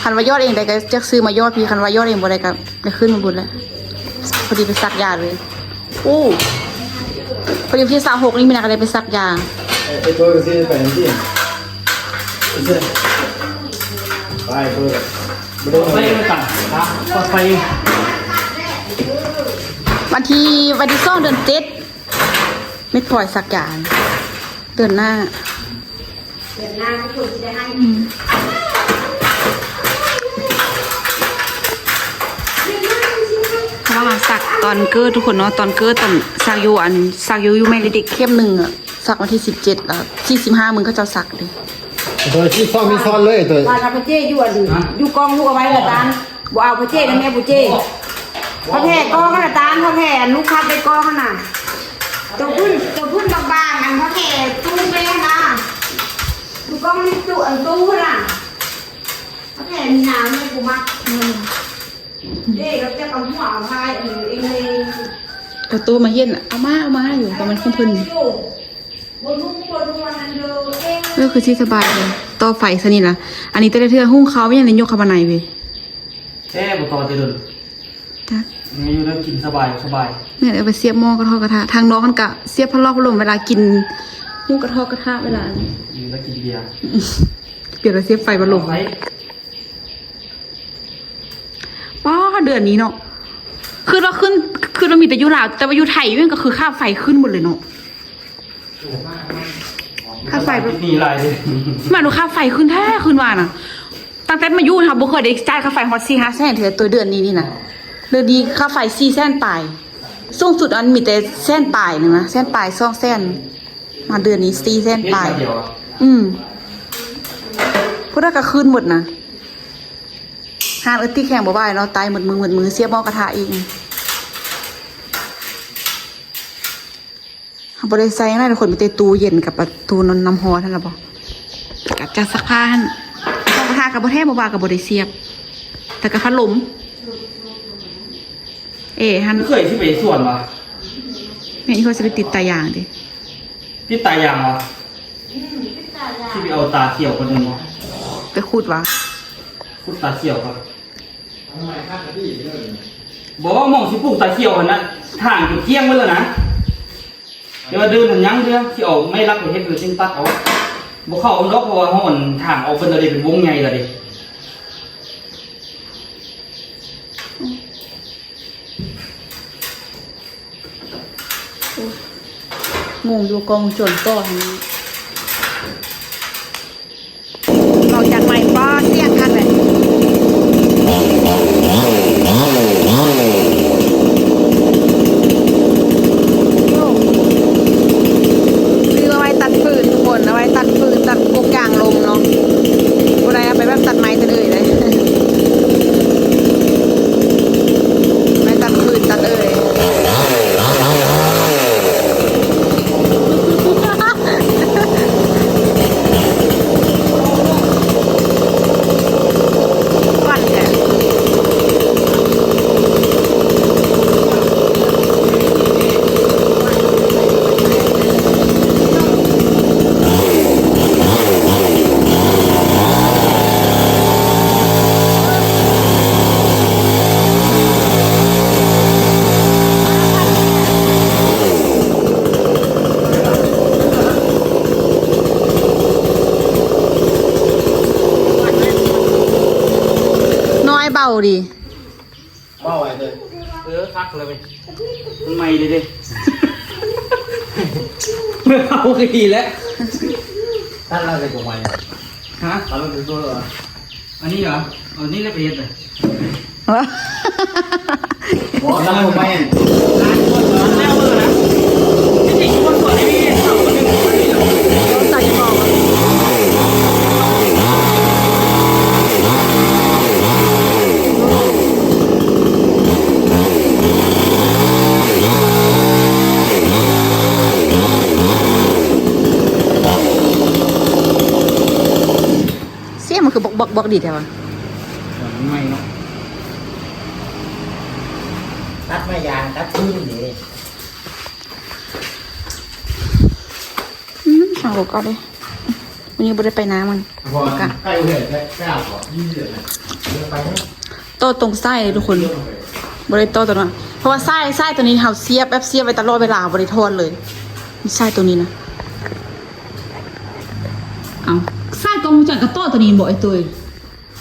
ຄັນວ່າຢອດເອງໄດ້ກໍຈັກຊື້ມາຢອດພີ້ ຄັນວ່າຢອດເອງບໍ່ໄດ້ກໍໄດ້ຄືນມາພຸ້ນແຫຼະ. ພໍດີໄປສັກຢາເລີຍ. ໂອ້ ພໍດີວັນທີຊາວຫົກນີ້ມີນາກໍໄດ້ໄປສັກຢາ. ໄປໂທກັນຊິໄປຈັ່ງຊີ້ ໄປເປີດ ໄປ ໄປ ວັນທີ ວັນທີສອງເດືອນເຈັດ ເມັດພອຍສັກຢາ ເດືອນໜ້າ ເດືອນໜ້າທຸກຄົນຊິໄດ້ໃຫ້. ອືມ ເພາະວ່າເຮົາສັກຕອນເກີດທຸກຄົນເນາະ ຕອນເກີດ ຕອນສັກຢູ່ ອັນ ສັກຢູ່ ຢູ່ແມ່ລິເດັກເຂັມໜຶ່ງອະ ສັກວັນທີສິບເຈັດ ແລ້ວສີ່ສິບຫ້າມື້ເຂົາເຈົ້າສັກເດ້. ໂດຍທີ່ຊອບມີຊອດເລີຍໂດຍ ວ່າຖ້າພໍ່ເຈ້ຢູ່ອັນ ຢູ່ກອງລູກເອົາໄວ້ລະຕານ ບໍ່ເອົາພໍ່ເຈ້ນຳແມ່ພໍ່ເຈ້. ພໍ່ແຜ່ກອງລະຕານ ພໍ່ແຜ່ລູກຄັບໄດ້ກອງຫັ້ນນະ ໂຕພື້ນ ໂຕພື້ນບາງໆ ອັນພໍ່ແຜ່ຕູ້ແມ່ນະ ຢູ່ກອງນີ້ຕູ້ ອັນຕູ້ຫັ້ນນະ ພໍ່ແຜ່ມີນາແມ່ບໍ່ມັກ. ອືມ ເດ້ ແລ້ວເຈົ້າກໍຫົວເອົາພາຍ ເອີ ເອງເລີຍ ເອົາໂຕມາເຮັດນະ ເອົາມາ ເອົາມາຢູ່ ແຕ່ມັນຂອງເພິ່ນ ເອີ ຄືຊິສະບາຍເລີຍ ຕໍ່ໄຟຊະນີ້ລະ. ອັນນີ້ແຕ່ລະເທື່ອຫຸງເຂົ້າຍັງໄດ້ຍົກເຂົ້າມາໃນເວີຍ ແຕ່ບໍ່ຕໍ່ແຕ່ດົນ ຈັກ ແມ່ຢູ່ແລ້ວກິນສະບາຍ ສະບາຍ. ແມ່ນ ເອົາໄປສຽບໝໍ້ກະເທາະກະທະ ທາງນອກຫັ້ນກະສຽບພັດລົມ ເວລາກິນໝູກະເທາະກະທະ ເວລາ ຢູ່ແລ້ວກິນເບຍ ເບຍລະສຽບໄຟພັດລົມ. ປ້າ ເດືອນນີ້ເນາະ ຄືວ່າຂຶ້ນ ຄືວ່າມີແຕ່ຢູ່ລາວ ແຕ່ວ່າຢູ່ໄທຢູ່ຫຍັງກໍຄືຄ່າໄຟຂຶ້ນໝົດເລີຍເນາະ ຄ່າໄຟແບບ ນີ້ຫຼາຍເດ້ ມາດູ ຄ່າໄຟຂຶ້ນແທ້ ຂຶ້ນວ່ານະ ຕັ້ງແຕ່ມາຢູ່ນະ ເຮົາບໍ່ເຄີຍໄດ້ຈ່າຍຄ່າໄຟຮອດສີ່ຫ້າແສນເທື່ອ ໂຕເດືອນນີ້ນີ້ນະ ເດືອນນີ້ຄ່າໄຟສີ່ແສນປາຍ ສູງສຸດອັນມີແຕ່ແສນປາຍໜຶ່ງນະ ແສນປາຍ ສອງແສນ ມາເດືອນນີ້ສີ່ແສນປາຍ. ເຮັດບາດດຽວອະ? ອືມ ພຸ້ນນະ ກໍຄືນໝົດນະ. ຮ້ານເອື້ອຍຕິແຂງບໍ່ໄຫວເນາະ ຕາຍໝົດມື້ ໝົດມື້ ສຽບໝໍ້ກະທະອີກ. ເຮົາບໍ່ໄດ້ໃຊ້ຫຍັງຫຼາຍທຸກຄົນ ມີແຕ່ຕູ້ເຢັນກັບປະຕູນ້ຳຮ້ອນຫັ້ນລະບໍ ກັບຈັກຊັກຜ້າຫັ້ນ. ໝໍ້ກະທະກໍບໍ່ແທ້ ບໍ່ວ່າກໍບໍ່ໄດ້ສຽບ ແຕ່ກໍພັດລົມ. ເອີ ຫັ້ນ ເຄີຍຊິໄປສວນຫວາ? ແມ່ນ ອີ່ພໍ່ຊິໄປຕິດຕາຢາງເດ້. ຕິດຕາຢາງຫວາ? ອືມ ຕິດຕາຢາງ. ຊິໄປເອົາຕາຂຽວຄົນອື່ນຫວາ? ໄປຂຸດຫວາ? ຂຸດຕາຂຽວກໍ ບໍ່ ໝ່ອງຊິປູກຕາຂຽວຫັ້ນນະ ຖາງຈົນກ້ຽງເບິດແລ້ວນະ. ແຕ່ວ່າເດີນຫັ້ນຍັງເທື່ອ ຊິເອົາໄມ້ລັກໄປເຮັດ ຫຼືຊິຕັດເອົາ ບໍ່ເຂົ້າດອກ ເພາະວ່າເຮົາອັນຖາງອອກເພິ່ນລະເດ ເປັນວົງໃຫຍ່ລະເດ. ໂອ້ຍ ງົງຢູ່ ກ້ອງວົງຈອນປິດຫັ້ນ ອອກຈາກໄມ ບໍ່ ສຽງຄັກເລີຍ. ໂອ້ ຊື້ມາໄວ້ຕັດຟືນທຸກຄົນ ເອົາໄວ້ຕັດຟືນ ຕັດກົກກາງລົມເນາະ ບໍ່ໄດ້ເອົາໄປແບບຕັດໄມ້ຕັດເອີ່ຍເດ້. ໄປຕັດຟືນຕັດເອີ່ຍ ນ້ອຍເບົາດີ. ເວົ້າໄວ້ເດີ ເອີ ຄັກແລ້ວເວີຍ ມັນໃໝ່ເດ້ເດ້ ເອົາຄືດີແລ້ວ ຕັດລະໃສ່ກົງໄວ້ ຮະ ຕັດລະໃສ່ຕົວ ອັນນີ້ຫວາ ເອົານີ້ແຫຼະໄປເຮັດເລີຍ ບໍ່ ຕັດລົງໄປ ແລ້ວເລີຍນະ ທີ່ຈິງຄົນສວນໃຫ້ມີເສົາໜຶ່ງ ສຽງມັນຄືບອກໆໆ ດີແທ້ວະ ມັນໃໝ່ເນາະ ຕັດໄມ້ຢາງ ຕັດພື້ນນີ້. ອືມ ເອົາກໍເດ້ ມື້ນີ້ບໍ່ໄດ້ໄປນາມັນ ໃກ້ເຫືອນ ໃກ້ເຫືອນ ໃກ້ເຫືອນ. ຕໍ່ຕົງສາຍເດ້ທຸກຄົນ ບໍ່ໄດ້ຕໍ່ຕົງນັ້ນ ເພາະວ່າສາຍ ສາຍຕົວນີ້ເຮົາສຽບແບບສຽບໄວ້ຕະຫຼອດເວລາ ບໍ່ໄດ້ຖອດເລີຍ. ມີສາຍຕົວນີ້ນະ ເອົ້າ ສາຍກ້ອງວົງຈອນກໍຕໍ່ຕົວນີ້ບໍ່ ໄອ້ຕຸ້ຍ?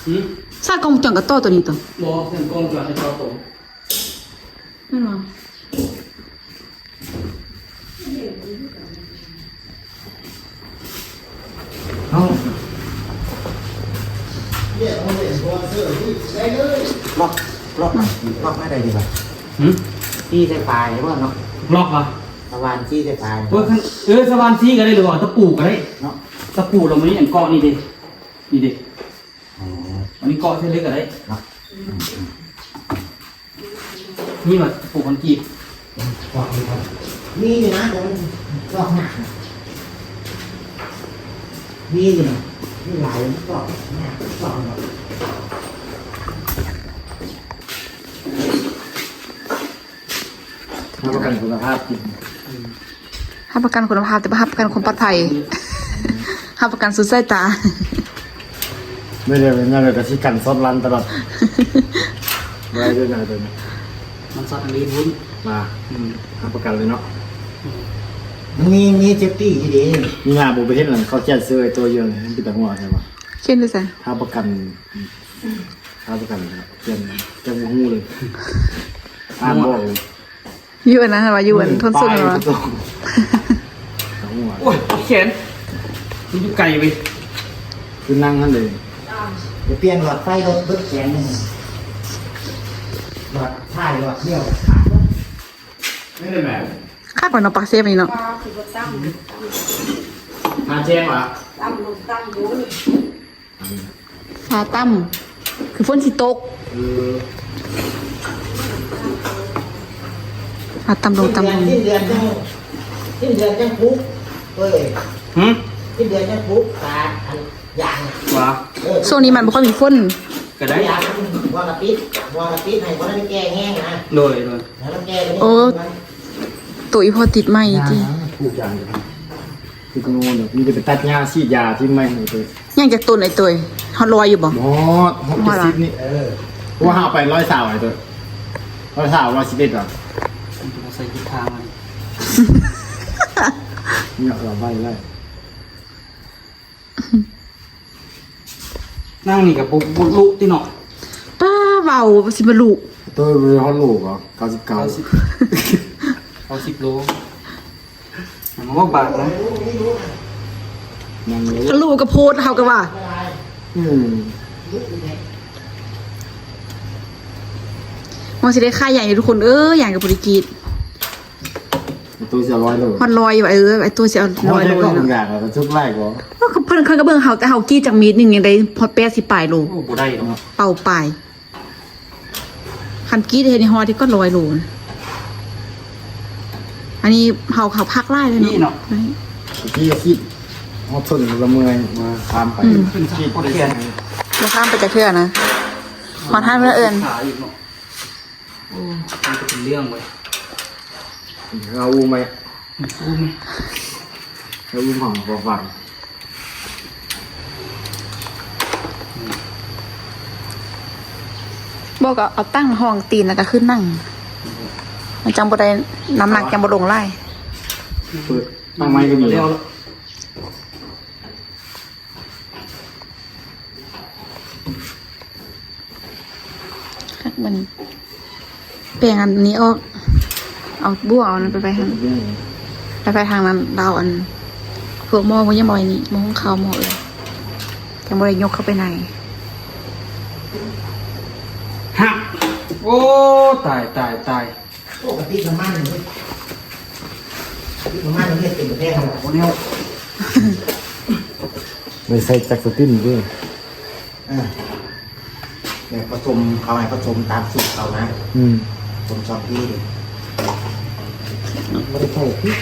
ຫືມ? ສາຍກ້ອງວົງຈອນກໍຕໍ່ຕົວນີ້ຕົວະ? ບໍ່ ສາຍກ້ອງວົງຈອນໃຫ້ຕໍ່ຕົງ ແມ່ນບໍ່? ເອົ້າ ລັອກ ລັອກ ລັອກມາໄດ້ດີກວ່າ. ຫືມ? ຊີ້ໃສ່ປາຍບໍ່ເນາະ ລັອກວ່າ ສະຫວ່ານຊີ້ໃສ່ປາຍ. ເອີ ຄັນ ເອີ ສະຫວ່ານຊີ້ກໍໄດ້ ຫຼືວ່າຕະປູກໍໄດ້ເນາະ ຕະປູລະມັນມີອັນເກາະນີ້ເດ້ ນີ້ເດ້. ອໍ ອັນນີ້ເກາະໃສ່ເລີຍກໍໄດ້ເນາະ. ອືມ ນີ້ວ່າປູຄອນກຣີດ ມີຢູ່ນະ ແຕ່ມັນຊອກຍາກນະ ມີຢູ່ນະ ມີຫຼາຍຊອກຍາກ ຊອກ. ຮັບປະກັນຄຸນນະພາບຈິງ. ອືມ ຮັບປະກັນຄຸນນະພາບ ແຕ່ບໍ່ຮັບປະກັນຄວາມປອດໄພ ຮັບປະກັນສູ່ສາຍຕາ. ແມ່ນແລ້ວ ແມ່ນແລ້ວ ກໍຊິກັນຊອດລັນຕະຫຼອດ ບໍ່ໄດ້ເດີນະ ໂຕນີ້ ມັນຊອດອັນອື່ນພຸ້ນວ່າ. ອືມ ຮັບປະກັນເລີຍເນາະ. ອືມ ມັນມີ ມີເຊຟຕີ້ຢູ່ເດ້. ນີ້ນະ ບໍ່ໄປເຮັດອັນເຂົາຂຽນຊື່ໄວ້ໂຕຢູ່ ມັນເປັນຕາຫົວແທ້ວະ. ຂຽນຢູ່ໃສ? ຮັບປະກັນ ຮັບປະກັນ ຂຽນ ຈັກບໍ່ຮູ້ເລີຍ ອ່ານບໍ່ອອກເລີຍ. ຢູ່ອັນນັ້ນວ່າ ຢູ່ອັນ ອືມ ໂທນສູງ ປາຍ ວ່າ ໂອ້ຍ ແຂນ ມັນຢູ່ໄກເວີຍ ຄືນັ່ງຫັ້ນເລີຍ. ໄປປ່ຽນຫຼອດໄຟລົດເບິດແສນໜຶ່ງ ຫຼອດທ້າຍຫຼອດດຽວຂາດເບິດ. ນີ້ແຫຼະແມ່ ຄັກວ່າເນາະ ປາກເຊບນີ້ເນາະ. ຫາແຈ້ງວ່າ ຕຳລົງຕຳໂດນ ຟ້າຕ່ຳ ຄືຝົນຊິຕົກ. ເອີ ຟ້າຕ່ຳລົງຕ່ຳລົງ ສິ້ນເດືອນຈັ່ງ ສິ້ນເດືອນຈັ່ງປຸກເອີຍ. ຫືມ? ສິ້ນເດືອນຈັ່ງປຸກ ຕາ ອັນ ຢາງ ວ່າ ເອີ ຊ່ວງນີ້ມັນບໍ່ຄ່ອຍມີຝົນ ກໍໄດ້ ຢາງ ບໍ່ລະປິດ ບໍ່ລະປິດໃຫ້ບໍ່ໄດ້ແກ່ແຮງນະ. ໂດຍ ໂດຍ ໂອ້ ໂຕອີ່ພໍ່ຕິດໃໝ່ຕິ ປູກຢາງ ຄືໂງ່ເນາະ ມີແຕ່ໄປຕັດຫຍ້າ ສີດຢາຖິ້ມໃໝ່. ຍັງຈັກຕົ້ນໄອ້ໂຕຍ? ຮອດຮ້ອຍຢູ່ບໍ່? ຮອດ ຮອດເຈັດສິບນີ້. ເອີ ເພາະວ່າເຮົາໄປຮ້ອຍຊາວ ໄອ້ໂຕຍ ຮ້ອຍຊາວ ຮ້ອຍສິບເອັດ ອະ ມັນຕ້ອງໃສ່ທິດທາງມັນ ເນາະ ເອົາໄວ້ໄດ້. ນັ່ງນີ້ກໍບໍ່ ບໍ່ລຸຕິເນາະ. ປ້າ ເວົ້າຊິບໍ່ລຸ ໂຕຍບໍ່ໄດ້ຮອດໂລບໍ? ເກົ້າສິບເກົ້າ ເກົ້າສິບ ເກົ້າສິບໂລ. ມັນບໍ່ບາດນະ ນັ່ງເລີຍ ກະລູກະໂພດ ເຮົາກະວ່າ ອືມ ມັນຊິໄດ້ຂາຍຢາງຢູ່ ທຸກຄົນເອີຍ ຢາງກະບໍ່ໄດ້ກີດ. ໄອ້ໂຕຊິເອົາຮ້ອຍໂລ ຮອດຮ້ອຍຢູ່ ເອີ ໄອ້ໂຕຊິເອົາຮ້ອຍໂລເນາະ. ຢາງລະສຸກຫຼາຍບໍ່? ເພິ່ນ ເພິ່ນກະເບິ່ງເຮົາ ແຕ່ເຮົາກີດຈັກມີດໜຶ່ງຍັງໄດ້ຮອດແປດສິບປາຍໂລ ໂອ້ ບໍ່ໄດ້ດອກເນາະ ເປົ່າປາຍ. ຄັນກີດເຮັດໃຫ້ຮອດທີ່ກໍຮ້ອຍໂລນະ. ອັນນີ້ເຮົາ ເຮົາພັກຫຼາຍເລີຍເນາະ ນີ້ເນາະ ນີ້ ທີ່ຄິດຮອດເທິງລະເມື່ອຍ ມາຂ້າມໄປ ອືມ ຂຶ້ນ ທີ່ ທີ່ ບໍ່ຂ້າມໄປຈັກເທື່ອນະ ຮອດຫັ້ນລະເອີ້ນ. ໂອ້ ມັນກໍເປັນເລື່ອງເວີຍ ເອົາອູ້ໄໝ? ອູ້ໄໝ? ເອົາອູ້ຂອງ ຂອງຝັນ. ບໍ່ ກໍເອົາຕັ້ງຮອງຕີນ ແລ້ວກໍຂຶ້ນນັ່ງ ມັນຈັ່ງບໍ່ໄດ້ ນ້ຳໜັກຈັ່ງບໍ່ລົງຫຼາຍ. ເປີດຕັ້ງໄມ້ກໍມີແລ້ວ. ຄັກບັດນີ້ ແປງອັນນີ້ອອກ ເອົາບົວເອົານັ້ນໄປໄວ້ຫັ້ນ ໄປໄວ້ທາງນັ້ນ ລາວອັນ ພວກໝໍ້ພວກຫຍັງບໍ່ໄວ້ນີ້ ໝໍ້ຫຸງເຂົ້າ ໝໍ້ເອີຍ ຈັ່ງບໍ່ໄດ້ຍົກເຂົ້າໄປໃນ. ຮະ ໂອ້ ຕາຍ ຕາຍ ຕາຍ. ໂອ້ ກະຕິດນ້ຳມັນເລີຍ ຕິດນ້ຳມັນເຮັດເປັນແທ້ຂະໜາດ ບໍ່ແນວ ໄດ້ໃສ່ຈັກສະຕິນເດ້. ເອີ ແບບປະສົມ ເຂົາໃຫ້ປະສົມຕາມສູດເຂົານະ. ອືມ ສົມຊອບດີເດ້ ບໍ່ໄດ້ໃສ່ພິກ.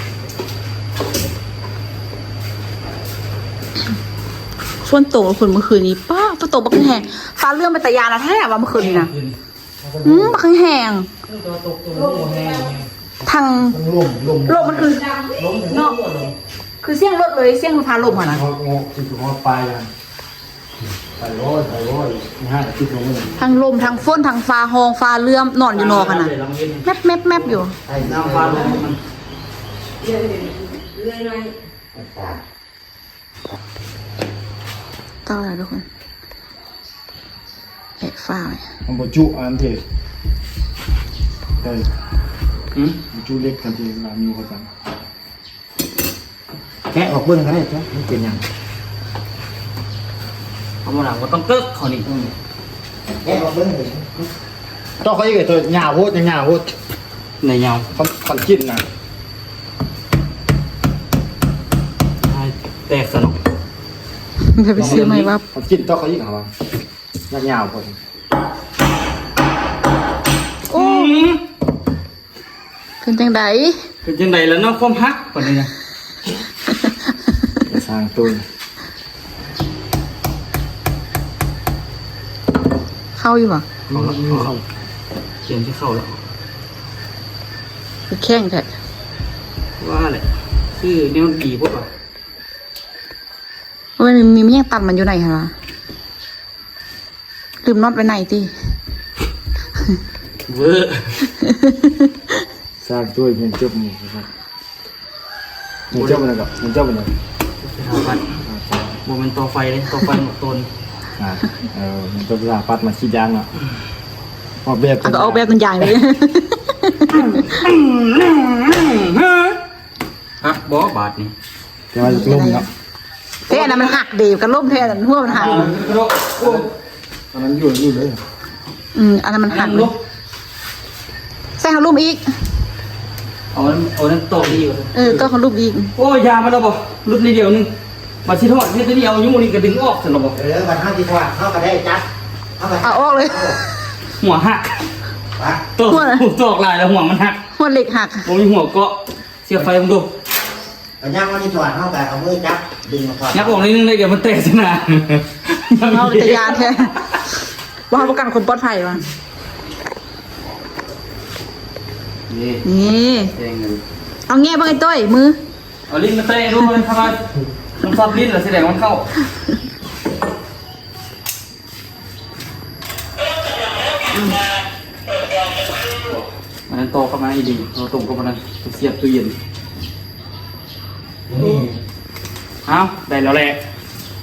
ຝົນຕົກ ຝົນເມື່ອຄືນນີ້ ປ້າ ຝົນຕົກບັກແຮງ ຟ້າເຫຼື້ອມເປັນຕາຢ້ານແທ້ວ່າເມື່ອຄືນນີ້ນະ. ອືມ ບັກແຮງ ທັງລົມ ລົມ ລົມມັນຄື ລົມເນາະ ຄືສຽງລົດເລີຍ ສຽງຟ້າລົມຫັ້ນນະ ງອກ ງອກ ຄືຮອດປາຍຫັ້ນ. ທັງລົມ ທັງຝົນ ທັງຟ້າຮ້ອງ ຟ້າເຫຼື້ອມ ນອນຢູ່ນອກຫັ້ນນະ ແມັບໆໆຢູ່. ເອົາລະທຸກຄົນ ແອະຟ້າໄວ້ ມັນບໍ່ຈຸອັນເດ້ ເອີ ຫືມ ບໍ່ຈຸເຫຼັກກັນເດ້ ລາວມີເຂົາຈັ່ງ ແກະອອກເບິ່ງກໍໄດ້ຕົວະ ມັນເປັນຫຍັງ? ເອົາບໍ່ນະ ບໍ່ຕ້ອງເກີກເຂົານີ້ ອືມ ແກະອອກເບິ່ງເລີຍ ຕໍ່ເຂົາອີກ ຕົວຍາວໂພດ ຍາວໂພດ ໄດ້ຍາວ ຄັນ ຄັນກິນນະ ໃຫ້ແຕກຊະເນາະ ໄດ້ໄປຊື້ໃໝ່ວ່າ ຄັນກິນຕໍ່ເຂົາອີກ ເອົາວ່າ ຍາວໂພດ ໂອ້ ອືມ ເປັນຈັ່ງໃດ? ເປັນຈັ່ງໃດລະເນາະ ຄວາມຮັກບັດນີ້ນະ ສ້າງໂຕນ ເຂົ້າຢູ່ບໍ່? ເຂົ້າລະ ເຂົ້າລະ ກຽມຊິເຂົ້າລະ ຄືແຂງແທ້ ວ່າແຫຼະ ຄືແນວດີໂພດວ່າ ໂອ້ຍ ມີ ມີຫຍັງຕັນມັນຢູ່ໃນຫັ້ນວະ? ລືມນັອດໄວ້ໃນຕິ ເວີ້ ສ້າງໂຕຍແມ່ນຈົບໝູ່ ແມ່ນຈົບອັນນັ້ນກໍ ແມ່ນຈົບອັນນັ້ນ ສະຖາປັດ ອ່າ ບໍ່ແມ່ນຕໍ່ໄຟເດ້ ຕໍ່ໄຟໝົດຕົນ ອ່າ ເອີ ແມ່ນຈົບສະຖາປັດມາສີດຢາງເນາະ ອອກແບບ ເອົາກໍອອກແບບເປັນຢາງເດ້ ຮັກບໍ່ບາດນີ້? ແຕ່ວ່າລົມເນາະ ແທ້ ອັນນັ້ນມັນຫັກເດ້ ກະລົມແທ້ ອັນຫົວມັນຫັກ ເອີ ອັນນັ້ນຢູ່ ຢູ່ເລີຍ ອືມ ອັນນັ້ນມັນຫັກເດ້ ໃສ່ເຮົາລຸ່ມອີກ ເອົາ ເອົານັ້ນຕອກອີກ ເອີ ຕອກເຮົາລຸ່ມອີກ ໂອ້ຍ ຢາມາແລ້ວບໍ່ ຫຼຸດນິດດຽວໜຶ່ງ ບັດຊິຖອດເຮັດຕົວນີ້ ເອົາຢູ່ນີ້ກະດຶງອອກຊັ້ນລະບໍ່ ເອີ ບັດເຮົາຊິຖອດ ເຮົາກະໄດ້ຈັບ ເອົາອອກເລີຍ ຫົວຫັກ ຕອກ ຕອກຫຼາຍແລ້ວຫົວມັນຫັກ ຫົວເຫຼັກຫັກ ບໍ່ມີຫົວເກາະ ສຽບໄຟເບິ່ງດູ ກະຍັງບໍ່ໄດ້ຖອດ ເຮົາກະເອົາມືຈັບດຶງມາຖອດ ຍັບອອກໜ້ອຍໜຶ່ງໄດ້ ດຽວມັນແຕກຊະນະ ເຮົາເປັນຕາຢ້ານແທ້ ບໍ່ຮັບປະກັນຄວາມປອດໄພວ່າ ນີ້ ນີ້ ແຕງເງິນ ເອົາແງະເບິ່ງໄອ້ໂຕ້ຍ ມື ເອົາລີ້ນມາແຕະດູ ຄັນວ່າມັນຊອດລີ້ນລະ ສະແດງວ່າມັນເຂົ້າ. ອືມ ອັນນັ້ນຕໍ່ເຂົ້າມາອີກດີ ເອົາຕົງເຂົ້າມານັ້ນ ໄປສຽບຕູ້ເຢັນ. ອືມ ເອົ້າ ໄດ້ແລ້ວແຫຼະ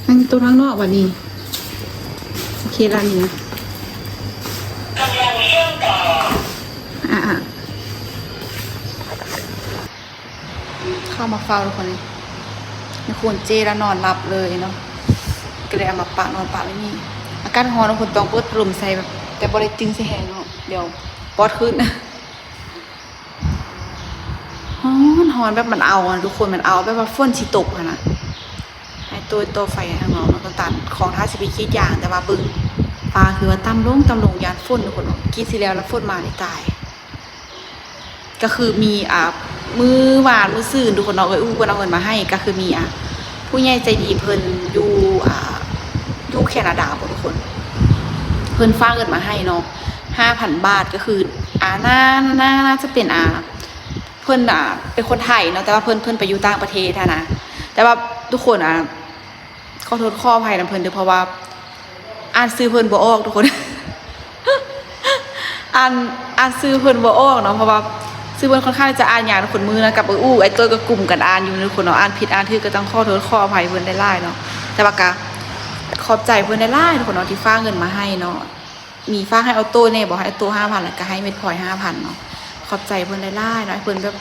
ອັນໂຕທາງນອກບັດນີ້ ໂອເຄລະນີ້ນະ ອ່າໆ. ເຂົ້າມາເຝົ້າທຸກຄົນ ນີ້ ນີ້ຄູນເຈ້ລະນອນຫຼັບເລີຍເນາະ ກະເລີຍເອົາມາປະ ນອນປະໄວ້ນີ້ ອາກາດຮ້ອນທຸກຄົນ ຕ້ອງເປີດພັດລົມໃສ່ແບບ ແຕ່ບໍ່ໄດ້ຕຶງໃສ່ແຮງເນາະ ດຽວປອດຂຶ້ນ ຮ້ອນ ຮ້ອນແບບມັນເອົານະທຸກຄົນ ມັນເອົາແບບວ່າຝົນຊິຕົກຫັ້ນນະ ໃຫ້ໂຕ້ຍຕໍ່ໄຟໃຫ້ທາງນ້ອງເນາະ ຕອນຕານຂອງ ຖ້າຊິໄປກຣີດຢາງ ແຕ່ວ່າເບິ່ງຟ້າຄືວ່າຕ່ຳລົງ ຕ່ຳລົງ ຢ້ານຝົນທຸກຄົນເນາະ ກຣີດຊິແລ້ວລະຝົນມານີ້ຕາຍ. ກະຄືມີ ອ່າ ມື້ວານມື້ຊືນທຸກຄົນເນາະ ເອື້ອຍອູ້ເພິ່ນເອົາເງິນມາໃຫ້ ກະຄືມີ ອ່າ ຜູ້ໃຫຍ່ໃຈດີເພິ່ນຢູ່ ອ່າ ຢູ່ແຄນາດາບໍທຸກຄົນ ເພິ່ນຝາກເງິນມາໃຫ້ເນາະ ຫ້າພັນບາດ ກະຄື ອ່າ ໜ້າ ໜ້າ ໜ້າຈະເປັນ ອ່າ ເພິ່ນ ອ່າ ເປັນຄົນໄທເນາະ ແຕ່ວ່າເພິ່ນ ເພິ່ນໄປຢູ່ຕ່າງປະເທດຫັ້ນນະ ແຕ່ວ່າທຸກຄົນ ອ່າ ຂໍໂທດຂໍອະໄພນຳເພິ່ນເດີ ເພາະວ່າອ່ານຊື່ເພິ່ນບໍ່ອອກທຸກຄົນ ອ່ານ ອ່ານຊື່ເພິ່ນບໍ່ອອກເນາະ ເພາະວ່າຊື່ເພິ່ນຄ່ອນຂ້າງຈະອ່ານຍາກທຸກຄົນ ມື້ນັ້ນກັບເອື້ອຍອູ້ ອ້າຍໂຕ້ຍກະກຸມກັນອ່ານຢູ່ທຸກຄົນເນາະ ອ່ານຜິດອ່ານຖືກກະຕ້ອງຂໍໂທດຂໍອະໄພເພິ່ນຫຼາຍໆເນາະ ແຕ່ວ່າກະຂອບໃຈເພິ່ນຫຼາຍໆທຸກຄົນເນາະ ທີ່ຝາກເງິນມາໃຫ້ເນາະ. ມີຝາກໃຫ້ອອໂຕ້ແດ່ບໍ ໃຫ້ອາໂຕ້ຫ້າພັນ ແລ້ວກະໃຫ້ເມັດພອຍຫ້າພັນເນາະ ຂອບໃຈເພິ່ນຫຼາຍໆເນາະ ໃຫ້ເພິ່ນແບບ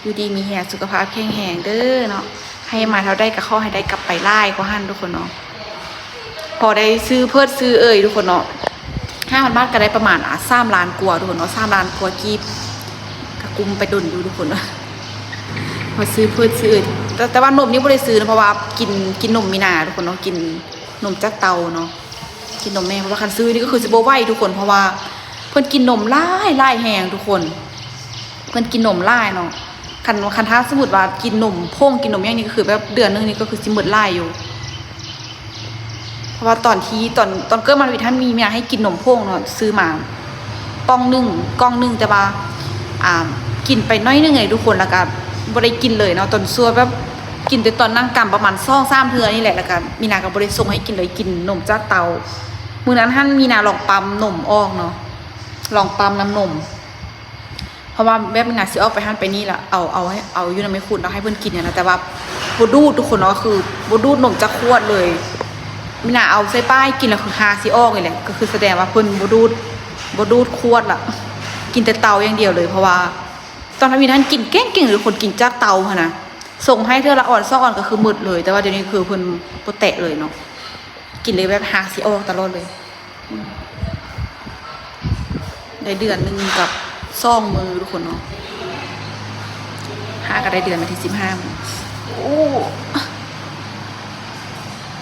ຢູ່ດີມີແຮງ ສຸຂະພາບແຂງແຮງເດີເນາະ ໃຫ້ມາເທົ່າໃດກະຂໍໃຫ້ໄດ້ກັບໄປຫຼາຍກວ່າຫັ້ນທຸກຄົນເນາະ ພໍໄດ້ຊື້ເພີດຊື້ເອີຍທຸກຄົນເນາະ ຫ້າພັນບາດກະໄດ້ປະມານ ອ່າ ສາມລ້ານກວ່າທຸກຄົນເນາະ ສາມລ້ານກວ່າກີບ ກະກຸມໄປດົນຢູ່ທຸກຄົນເນາະ ພໍຊື້ເພີດຊື້ເອີຍ ແຕ່ ແຕ່ວ່ານົມນີ້ບໍ່ໄດ້ຊື້ນະ ເພາະວ່າກິນ ກິນນົມມີນາທຸກຄົນເນາະ ກິນນົມຈາກເຕົ້າເນາະ. ກິນນົມແມ່ ເພາະວ່າຄັນຊື້ນີ້ກະຄືຊິບໍ່ໄຫວທຸກຄົນ ເພາະວ່າເພິ່ນກິນນົມຫຼາຍ ຫຼາຍແຮງທຸກຄົນ ເພິ່ນກິນນົມຫຼາຍເນາະ ຄັນ ຄັນຖ້າສົມມຸດວ່າກິນນົມຜົງ ກິນນົມຫຍັງນີ້ກະຄືແບບເດືອນໜຶ່ງນີ້ກະຄືຊິໝົດຫຼາຍຢູ່ ເພາະວ່າຕອນທີ່ ຕອນ ຕອນເກີດມາທຳອິດຫັ້ນມີແມ່ໃຫ້ກິນນົມຜົງເນາະ ຊື້ມາປ່ອງໜຶ່ງ ກ່ອງໜຶ່ງ ແຕ່ວ່າ ອ່າ ກິນໄປໜ້ອຍໜຶ່ງເດທຸກຄົນ ແລ້ວກະບໍ່ໄດ້ກິນເລີຍເນາະ ຕອນຊົ່ວແບບ ກິນແຕ່ຕອນນັ່ງກຳປະມານສອງສາມເທື່ອນີ້ແຫຼະ ແລ້ວກະມີນາກະບໍ່ໄດ້ສົ່ງໃຫ້ກິນເລີຍ ກິນນົມຈາກເຕົາ. ມື້ນັ້ນຫັ້ນມີນາລອງປ້ຳນົມອອກເນາະ ລອງປ້ຳນ້ຳນົມ ເພາະວ່າແບບມີນາຊິອອກໄປຫັ້ນໄປນີ້ລະ ເອົາ ເອົາໃຫ້ ເອົາຢູ່ນຳແມ່ຄູນເນາະ ໃຫ້ເພິ່ນກິນຫັ້ນນະ ແຕ່ວ່າບໍ່ດູດທຸກຄົນເນາະ ຄືບໍ່ດູດນົມຈັກຂວດເລີຍ. ມີນາເອົາໃສ່ປ້າຍກິນລະ ຄືຫາຊິອອກນີ້ແຫຼະ ກະຄືສະແດງວ່າເພິ່ນບໍ່ດູດ ບໍ່ດູດຂວດລະ ກິນແຕ່ເຕົາຢ່າງດຽວເລີຍ. ເພາະວ່າຕອນທຳອິດຫັ້ນກິນເກັ່ງໆ ທຸກຄົນ ກິນຈາກເຕົາຫັ້ນນະ ສົ່ງໃຫ້ເທື່ອລະອອນສອງອອນກະຄືໝົດເລີຍ ແຕ່ວ່າດຽວນີ້ຄືເພິ່ນບໍ່ແຕະເລີຍເນາະ ກິນເລີຍແບບຫາຊິອອກຕະຫຼອດເລີຍ. ໄດ້ເດືອນໜຶ່ງກັບສອງມື້ທຸກຄົນເນາະ ຫາກະໄດ້ເດືອນວັນທີສິບຫ້າ. ໂອ້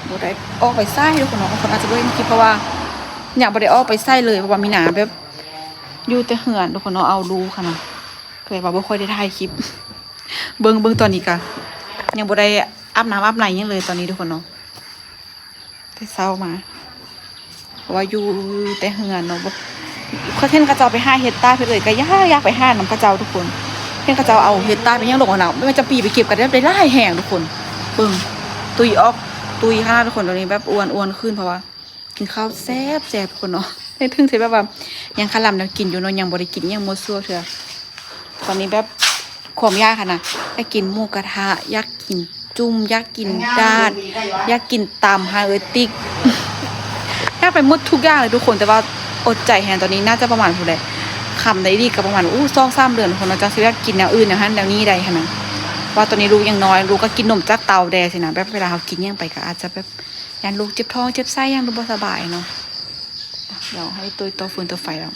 ບໍ່ໄດ້ອອກໄປໃສທຸກຄົນເນາະ ບາງຄົນອາດຈະບໍ່ເຫັນຄລິບ ເພາະວ່າຍັງບໍ່ໄດ້ອອກໄປໃສເລີຍ ເພາະວ່າມີນາແບບຢູ່ແຕ່ເຮືອນທຸກຄົນເນາະ ເອົາລູກຫັ້ນນະ ກະເລີຍວ່າບໍ່ຄ່ອຍໄດ້ຖ່າຍຄລິບ. ເບິ່ງ ເບິ່ງຕອນນີ້ກະຍັງບໍ່ໄດ້ອາບນ້ຳອາບໃນຫຍັງເລີຍຕອນນີ້ທຸກຄົນເນາະ ແຕ່ເຊົ້າມາ ເພາະວ່າຢູ່ແຕ່ເຮືອນເນາະ ບໍ່ ຄັນເຫັນເຂົາເຈົ້າໄປຫາເຮັດຕາເຮັດເອີຍ ກະຢາກ ຢາກໄປຫານຳເຂົາເຈົ້າທຸກຄົນ. ເຫັນເຂົາເຈົ້າເອົາເຮັດຕາໄປຫຍັງລົງຫັ້ນນະ ແມ່ນວ່າຈະປີໄປເກັບກະໄດ້ຫຼາຍແຮງທຸກຄົນ. ເບິ່ງ ຕຸ້ຍອອກ ຕຸ້ຍຂະໜາດທຸກຄົນ ຕອນນີ້ແບບອ້ວນ ອ້ວນຂຶ້ນ ເພາະວ່າກິນເຂົ້າແຊບໆ ທຸກຄົນເນາະ ໃນເຖິງທີ່ແບບວ່າຍັງຄາລຳແນວກິນຢູ່ເນາະ ຍັງບໍ່ໄດ້ກິນຫຍັງມົ້ວຊົ່ວເທື່ອ. ຕອນນີ້ແບບຄວາມຢາກຫັ້ນນະ ຢາກກິນໝູກະທະ ຢາກກິນຈຸ້ມ ຢາກກິນດາດ ຢາກກິນຕຳຫາເອື້ອຍຕິກ ຢາກໄປໝົດທຸກຢ່າງເລີຍທຸກຄົນ ແຕ່ວ່າອົດໃຈແຮງ. ຕອນນີ້ໜ້າຈະປະມານພຸ້ນແຫຼະ ຄ່ຳໄດ້ອີ່ຫຼີກະປະມານ ອູ້ ສອງສາມເດືອນພຸ້ນເນາະ ຈັ່ງຊິແບບກິນແນວອື່ນແນວຫັ້ນແນວນີ້ໄດ້ຫັ້ນນະ. ເພາະວ່າຕອນນີ້ລູກຍັງນ້ອຍ ລູກກະກິນນົມຈາກເຕົ້າແດ່ຊີ້ນະ ແບບເວລາເຮົາກິນຫຍັງໄປກະອາດຈະແບບຢ້ານລູກເຈັບທ້ອງເຈັບໄສ້ຫຍັງ ຫຼືບໍ່ສະບາຍເນາະ. ດຽວໃຫ້ຕຸ້ຍຕໍ່ຟືນຕໍ່ໄຟແລ້ວ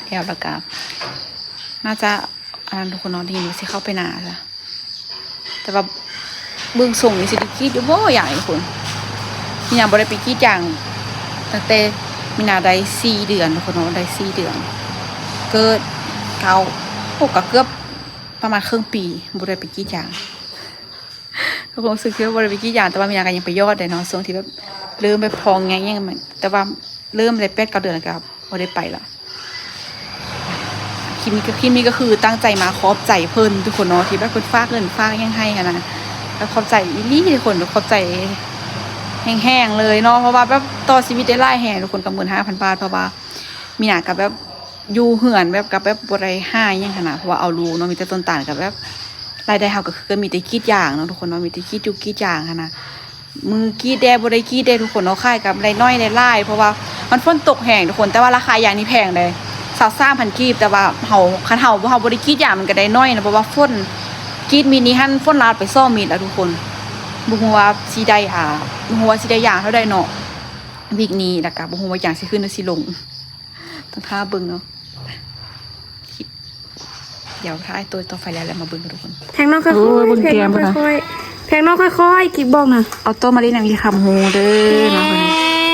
ແລ້ວ ແລ້ວກະໜ້າຈະ ອັນນັ້ນທຸກຄົນເນາະ ໄດ້ຍິນວ່າຊິເຂົ້າໄປນາຊະ ແຕ່ວ່າເບິ່ງຊົງນີ້ຊິໄດ້ກຣີດຢູ່ບໍ່ ຢາກໃຫ້ທຸກຄົນ ມີນາບໍ່ໄດ້ໄປກຣີດຢາງຕັ້ງແຕ່ມີນາໄດ້ສີ່ເດືອນທຸກຄົນເນາະ ໄດ້ສີ່ເດືອນ ເກີດ ເກົ້າ ໂອ້ ກະເກືອບປະມານເຄິ່ງປີ ບໍ່ໄດ້ໄປກຣີດຢາງ. ກະຄວາມຮູ້ສຶກທີ່ວ່າບໍ່ໄດ້ໄປກຣີດຢາງ ແຕ່ວ່າມີນາກະຍັງໄປຢອດໄດ້ເນາະ ຊ່ວງທີ່ແບບເລີ່ມແບບທ້ອງໃຫຍ່ຫຍັງ ແຕ່ວ່າເລີ່ມໄດ້ແປດເກົ້າເດືອນແລ້ວກະບໍ່ໄດ້ໄປລະ. ຄລິບນີ້ກະ ຄລິບນີ້ກະຄືຕັ້ງໃຈມາຂອບໃຈເພິ່ນທຸກຄົນເນາະ ທີ່ແບບເພິ່ນຝາກເງິນຝາກຫຍັງໃຫ້ຫັ້ນນະ ແບບຂອບໃຈອີ່ຫຼີທຸກຄົນ ແບບຂອບໃຈແຮງໆເລີຍເນາະ ເພາະວ່າແບບຕໍ່ຊີວິດໄດ້ຫຼາຍແຮງທຸກຄົນ ກັບເງິນຫ້າພັນບາດ ເພາະວ່າ ມີນາກະແບບຢູ່ເຮືອນແບບ ກະແບບບໍ່ໄດ້ຫາຫຍັງຫັ້ນນະ ເພາະວ່າເອົາລູກເນາະ ມີແຕ່ຕົ້ນຕານ ກະແບບລາຍໄດ້ເຮົາກະຄືມີແຕ່ກຣີດຢາງເນາະທຸກຄົນເນາະ ມີແຕ່ກຣີດຢູ່ກຣີດຢາງຫັ້ນນະ ມື້ກຣີດແດ່ບໍ່ໄດ້ກຣີດແດ່ທຸກຄົນເນາະ ຂາຍກຳໄລໜ້ອຍໄດ້ຫຼາຍ ເພາະວ່າມັນຝົນຕົກແຮງທຸກຄົນ ແຕ່ວ່າລາຄາຢາງນີ້ແພງເດ້ ຊາວສາມພັນກີບ ແຕ່ວ່າເຮົາ ຄັນເຮົາ ເຮົາບໍ່ໄດ້ກຣີດຢາງມັນກະໄດ້ໜ້ອຍນະ ເພາະວ່າຝົນ ກຣີດມິດນີ້ຫັ້ນຝົນລາດໄປສອງມິດລະທຸກຄົນ ບໍ່ຮູ້ວ່າຊິໄດ້ ອາ ບໍ່ຮູ້ວ່າຊິໄດ້ຢາງເທົ່າໃດເນາະ ວິກນີ້ ແລ້ວກະບໍ່ຮູ້ວ່າຢາງຊິຂຶ້ນຫຼືຊິລົງ ຕ້ອງຖ້າເບິ່ງເນາະ ດຽວຖ້າອ້າຍໂຕ້ຍຕໍ່ໄຟແລ້ວ ແລ້ວມາເບິ່ງກັນທຸກຄົນ ແພງນ້ອງຄ່ອຍໆ ໂອ້ຍ ເບິ່ງແກ້ມ ແພງນ້ອງຄ່ອຍໆ ແພງນ້ອງຄ່ອຍໆ ກິກບອກນະ ເອົາໂຕ້ມາຫຼິ້ນນຳອີ່ຄຳຮູ້ເດີ ແພ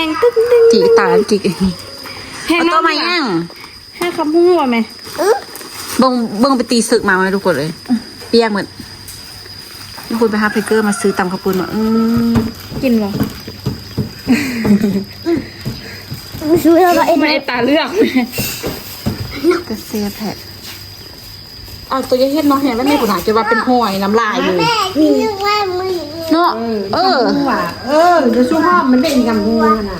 ງ ຕຶກໆ ຕີຕາກິກ ແພງ ເອົາໂຕ້ມາຫຍັງ ຫາຄຳຮູ້ວ່າແມ່ ເບິ່ງ ເບິ່ງໄປຕີເສິກມາໃໝ່ທຸກຄົນເອີຍ ປຽກໝົດ. ມີຄົນໄປຫາໄພເກີມາຊື້ຕຳເຂົ້າປຸ້ນວ່າ ອືມ ກິນບໍ່? ຊື້ແລ້ວກໍເອັດ ມັນເອັດຕາເລືອກ ແຕ່ແຊບແທ້. ເອົາ ໂຕຢ່າເຮັດເນາະ ແຮງແລ້ວແມ່ ພຸ້ນນະ ຈະວ່າເປັນຫອຍນ້ຳລາຍເລີຍ ແມ່ ເນາະ ເອີ ເອີ ເອີ ເດີ ຊູຫອມມັນເປັນກຳຫົວນ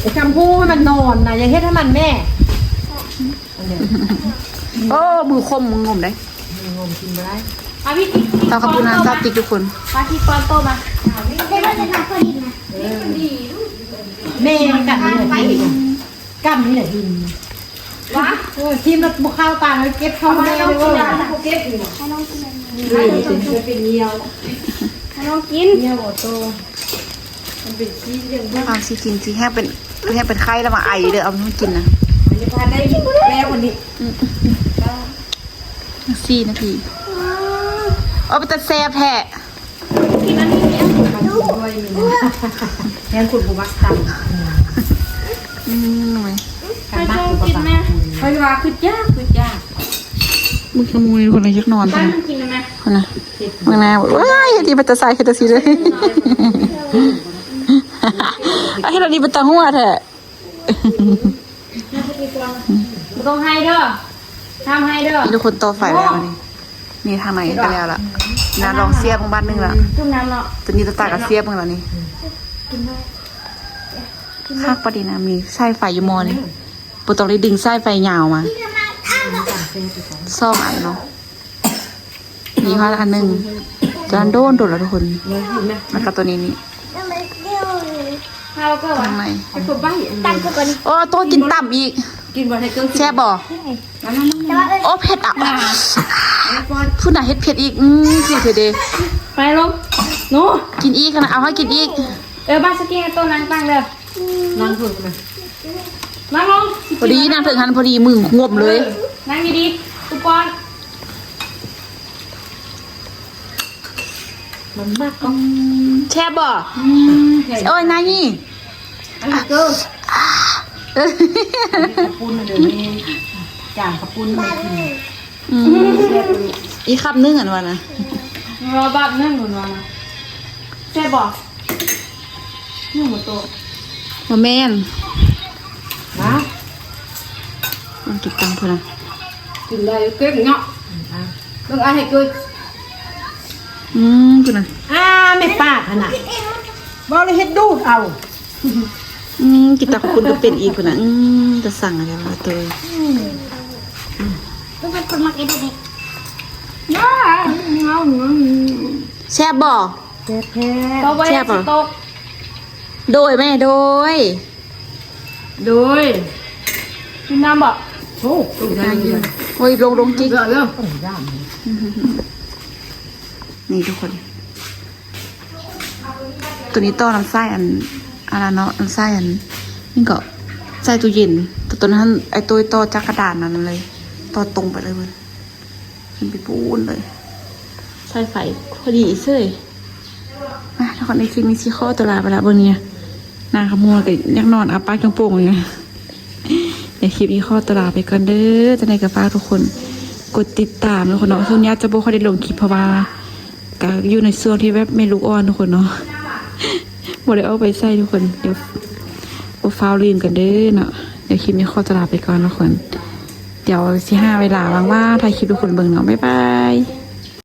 ະ ກຳຫົວໃຫ້ມັນນອນນະ ຢ່າເຮັດໃຫ້ມັນແມ່. ໂອ້ ມືຄົມ ມືງົມເດ້ ງົມກິນບໍ່ໄດ້ ເອົາວິທີ ເອົາເຂົ້າປຸ້ນນະ ຊາວຕິກທຸກຄົນ ມາທີ່ປ້ອນໂຕມາ ເຮັດວ່າຈະໜັກກວ່ານີ້ນະ ແມ່ກັນນີ້ແຫຼະ ກຳນີ້ແຫຼະ ວະ ເອີ ທີມລະບໍ່ເຂົ້າປາກ ເກັບເຂົ້າມາແລ້ວ ເກັບຢູ່ ໃຫ້ນ້ອງກິນ ເປັນເຫຍື້ອ ໃຫ້ນ້ອງກິນ ເຫຍື້ອບໍ່ໂຕ ມັນເປັນຂີ້ເລື່ອງເບິ່ງ ເອົາຊິກິນ ຊິແຮງເປັນ ແຮງເປັນໄຂ້ແລ້ວມາໄອເດີ ເອົາໃຫ້ກິນນະ ຍັງບໍ່ທັນໄດ້ແລ້ວອັນນີ້ ອືມ ສີ່ນາທີ ເອົາ ເປັນຕາແຊບແທ້ ກິນອັນນີ້ ແຮງຄົນບໍ່ມັກຕຳ ອືມ ໄປ ໄປ ກິນແມ່ ຂ້ອຍວ່າຄືຢາກ ຄືຢາກ ມຶກຂະໂມຍຄົນລະຢາກນອນ ໄປ ກິນແມ່ ຫັ້ນນະ ເບິ່ງໜ້າ ເອີຍ ເຮັດດີ ເປັນຕາຊາຍ ເຮັດຈັ່ງຊີ້ເລີຍ ເຮັດດີ ເປັນຕາຫົວແທ້ ບໍ່ຕ້ອງໄຫ້ເດີ ຫ້າມໄຫ້ເດີ ມີແຕ່ຄົນຕໍ່ໄຟແລ້ວນີ້ ນີ້ທາງໃນກໍແລ້ວລະ ນາລອງເສຍບເບິ່ງບາດໜຶ່ງລະ ຈຸ່ມນ້ຳເນາະ ຕົວນີ້ຕາຕາກໍເສຍບເບິ່ງລະນີ້ ຄັກປານນີ້ນະ ມີສາຍໄຟຢູ່ໝໍ້ນີ້ ບໍ່ຕ້ອງໄດ້ດຶງສາຍໄຟຍາວມາ ສອງອັນເນາະ ມີຮອດອັນໜຶ່ງ ຕົວນັ້ນໂດນໂດນແລ້ວທຸກຄົນ ແລ້ວກໍຕົວນີ້ນີ້ ເຮົາກໍວ່າ ຂ້າງໃນ ໂອ້ ໂຕກິນຕຳອີກ ກິນບໍ່ໄດ້ເກີນ ແຊບບໍ່? ໂອ້ ເຜັດອ່ະ ພຸ້ນນະ ເຮັດເຜັດອີກ ອືມ ຊິເຜັດເດ້ ໄປລົງ ໜູ ກິນອີກນະ ເອົາໃຫ້ກິນອີກ ເອີ ບາສະກີ ໂຕນັ່ງຕັ້ງເດີ ນັ່ງເພິ່ນນະ ນັ່ງລົງ ພໍດີນັ່ງເທິງຫັ້ນ ພໍດີມືງວບເລີຍ ເອີ ນັ່ງດີໆ ຕຸກກ່ອນ ມັນມັກ ອືມ ແຊບບໍ່? ອືມ ໂອ້ຍ ນາຍນີ້ ອັນນີ້ກໍ ເອີ ເຂົ້າປຸ້ນເດີ ນີ້ ຈານເຂົ້າປຸ້ນມາກິນ ອືມ ແຊບອີກ ອີກຄຳໜຶ່ງ ອັນວ່ານະ ລໍບາດໜຶ່ງ ເພິ່ນວ່ານະ ແຊບບໍ່? ຍັງບໍ່ໂຕ ບໍ່ແມ່ນ ນະ ມັນກິນຕັງພຸ້ນນະ ກິນໄດ້ເກັ່ງເນາະ ອືມ ອ່ະ ເບິ່ງອ້າຍໃຫ້ເກີຍ ອືມ ພຸ້ນນະ ອ່າ ແມ່ປາກຫັ້ນນະ ເວົ້າແລ້ວເຮັດດູດເອົາ ອືມ ກິນຕຳເຂົ້າປຸ້ນກໍເປັນອີກພຸ້ນນະ ອືມ ຕາສັງແທ້ວ່າໂຕ ອືມ ເປັນຄົນມັກເຮັດແບບນີ້ ແຊບບໍ່? ແຊບແທ້ ແຊບບໍ່? ໂດຍແມ່ ໂດຍ ໂດຍ ກິນນ້ຳບໍ່? ໂອ້ ໂອ້ຍ ລົງ ລົງຈິກ ນີ້ທຸກຄົນ ຕົວນີ້ຕໍ່ນຳສາຍອັນ ອັນນັ້ນເນາະ ນຳສາຍອັນ ນີ້ກໍໃສ່ຕູ້ເຢັນ ແຕ່ຕົວນັ້ນ ໄອ້ໂຕ້ຍຕໍ່ຈາກກະດານນັ້ນເລີຍ ຕໍ່ຕົງໄປເລີຍເພິ່ນ ຂຶ້ນໄປປູ້ນເລີຍ ສາຍໄຟພໍດີເສີຍ ມາ ທຸກຄົນ ໃນຄລິບນີ້ຊິຂໍຕົວລາໄປລະ ເບິ່ງນີ້ ໜ້າຂະມົວກໍຢາກນອນ ອ້າປາກໂປ່ງໆຢູ່ ດຽວຄລິບນີ້ຂໍຕົວລາໄປກ່ອນເດີ ຈັ່ງໃດກໍຝາກທຸກຄົນກົດຕິດຕາມເນາະ ທຸກຄົນເນາະ ຊ່ວງນີ້ອາດຈະບໍ່ຄ່ອຍໄດ້ລົງຄລິບ ເພາະວ່າກໍຢູ່ໃນຊ່ວງທີ່ແບບແມ່ລູກອ່ອນ ທຸກຄົນເນາະ ບໍ່ໄດ້ອອກໄປໃສ ທຸກຄົນ ດຽວບໍ່ຟ້າວລືມກັນເດີເນາະ ດຽວຄລິບນີ້ຂໍຕົວລາໄປກ່ອນ ທຸກຄົນ ດຽວຊິຫາເວລາວ່າງໆ ຖ່າຍຄລິບໃຫ້ທຸກຄົນເບິ່ງເນາະ ບາຍບາຍ.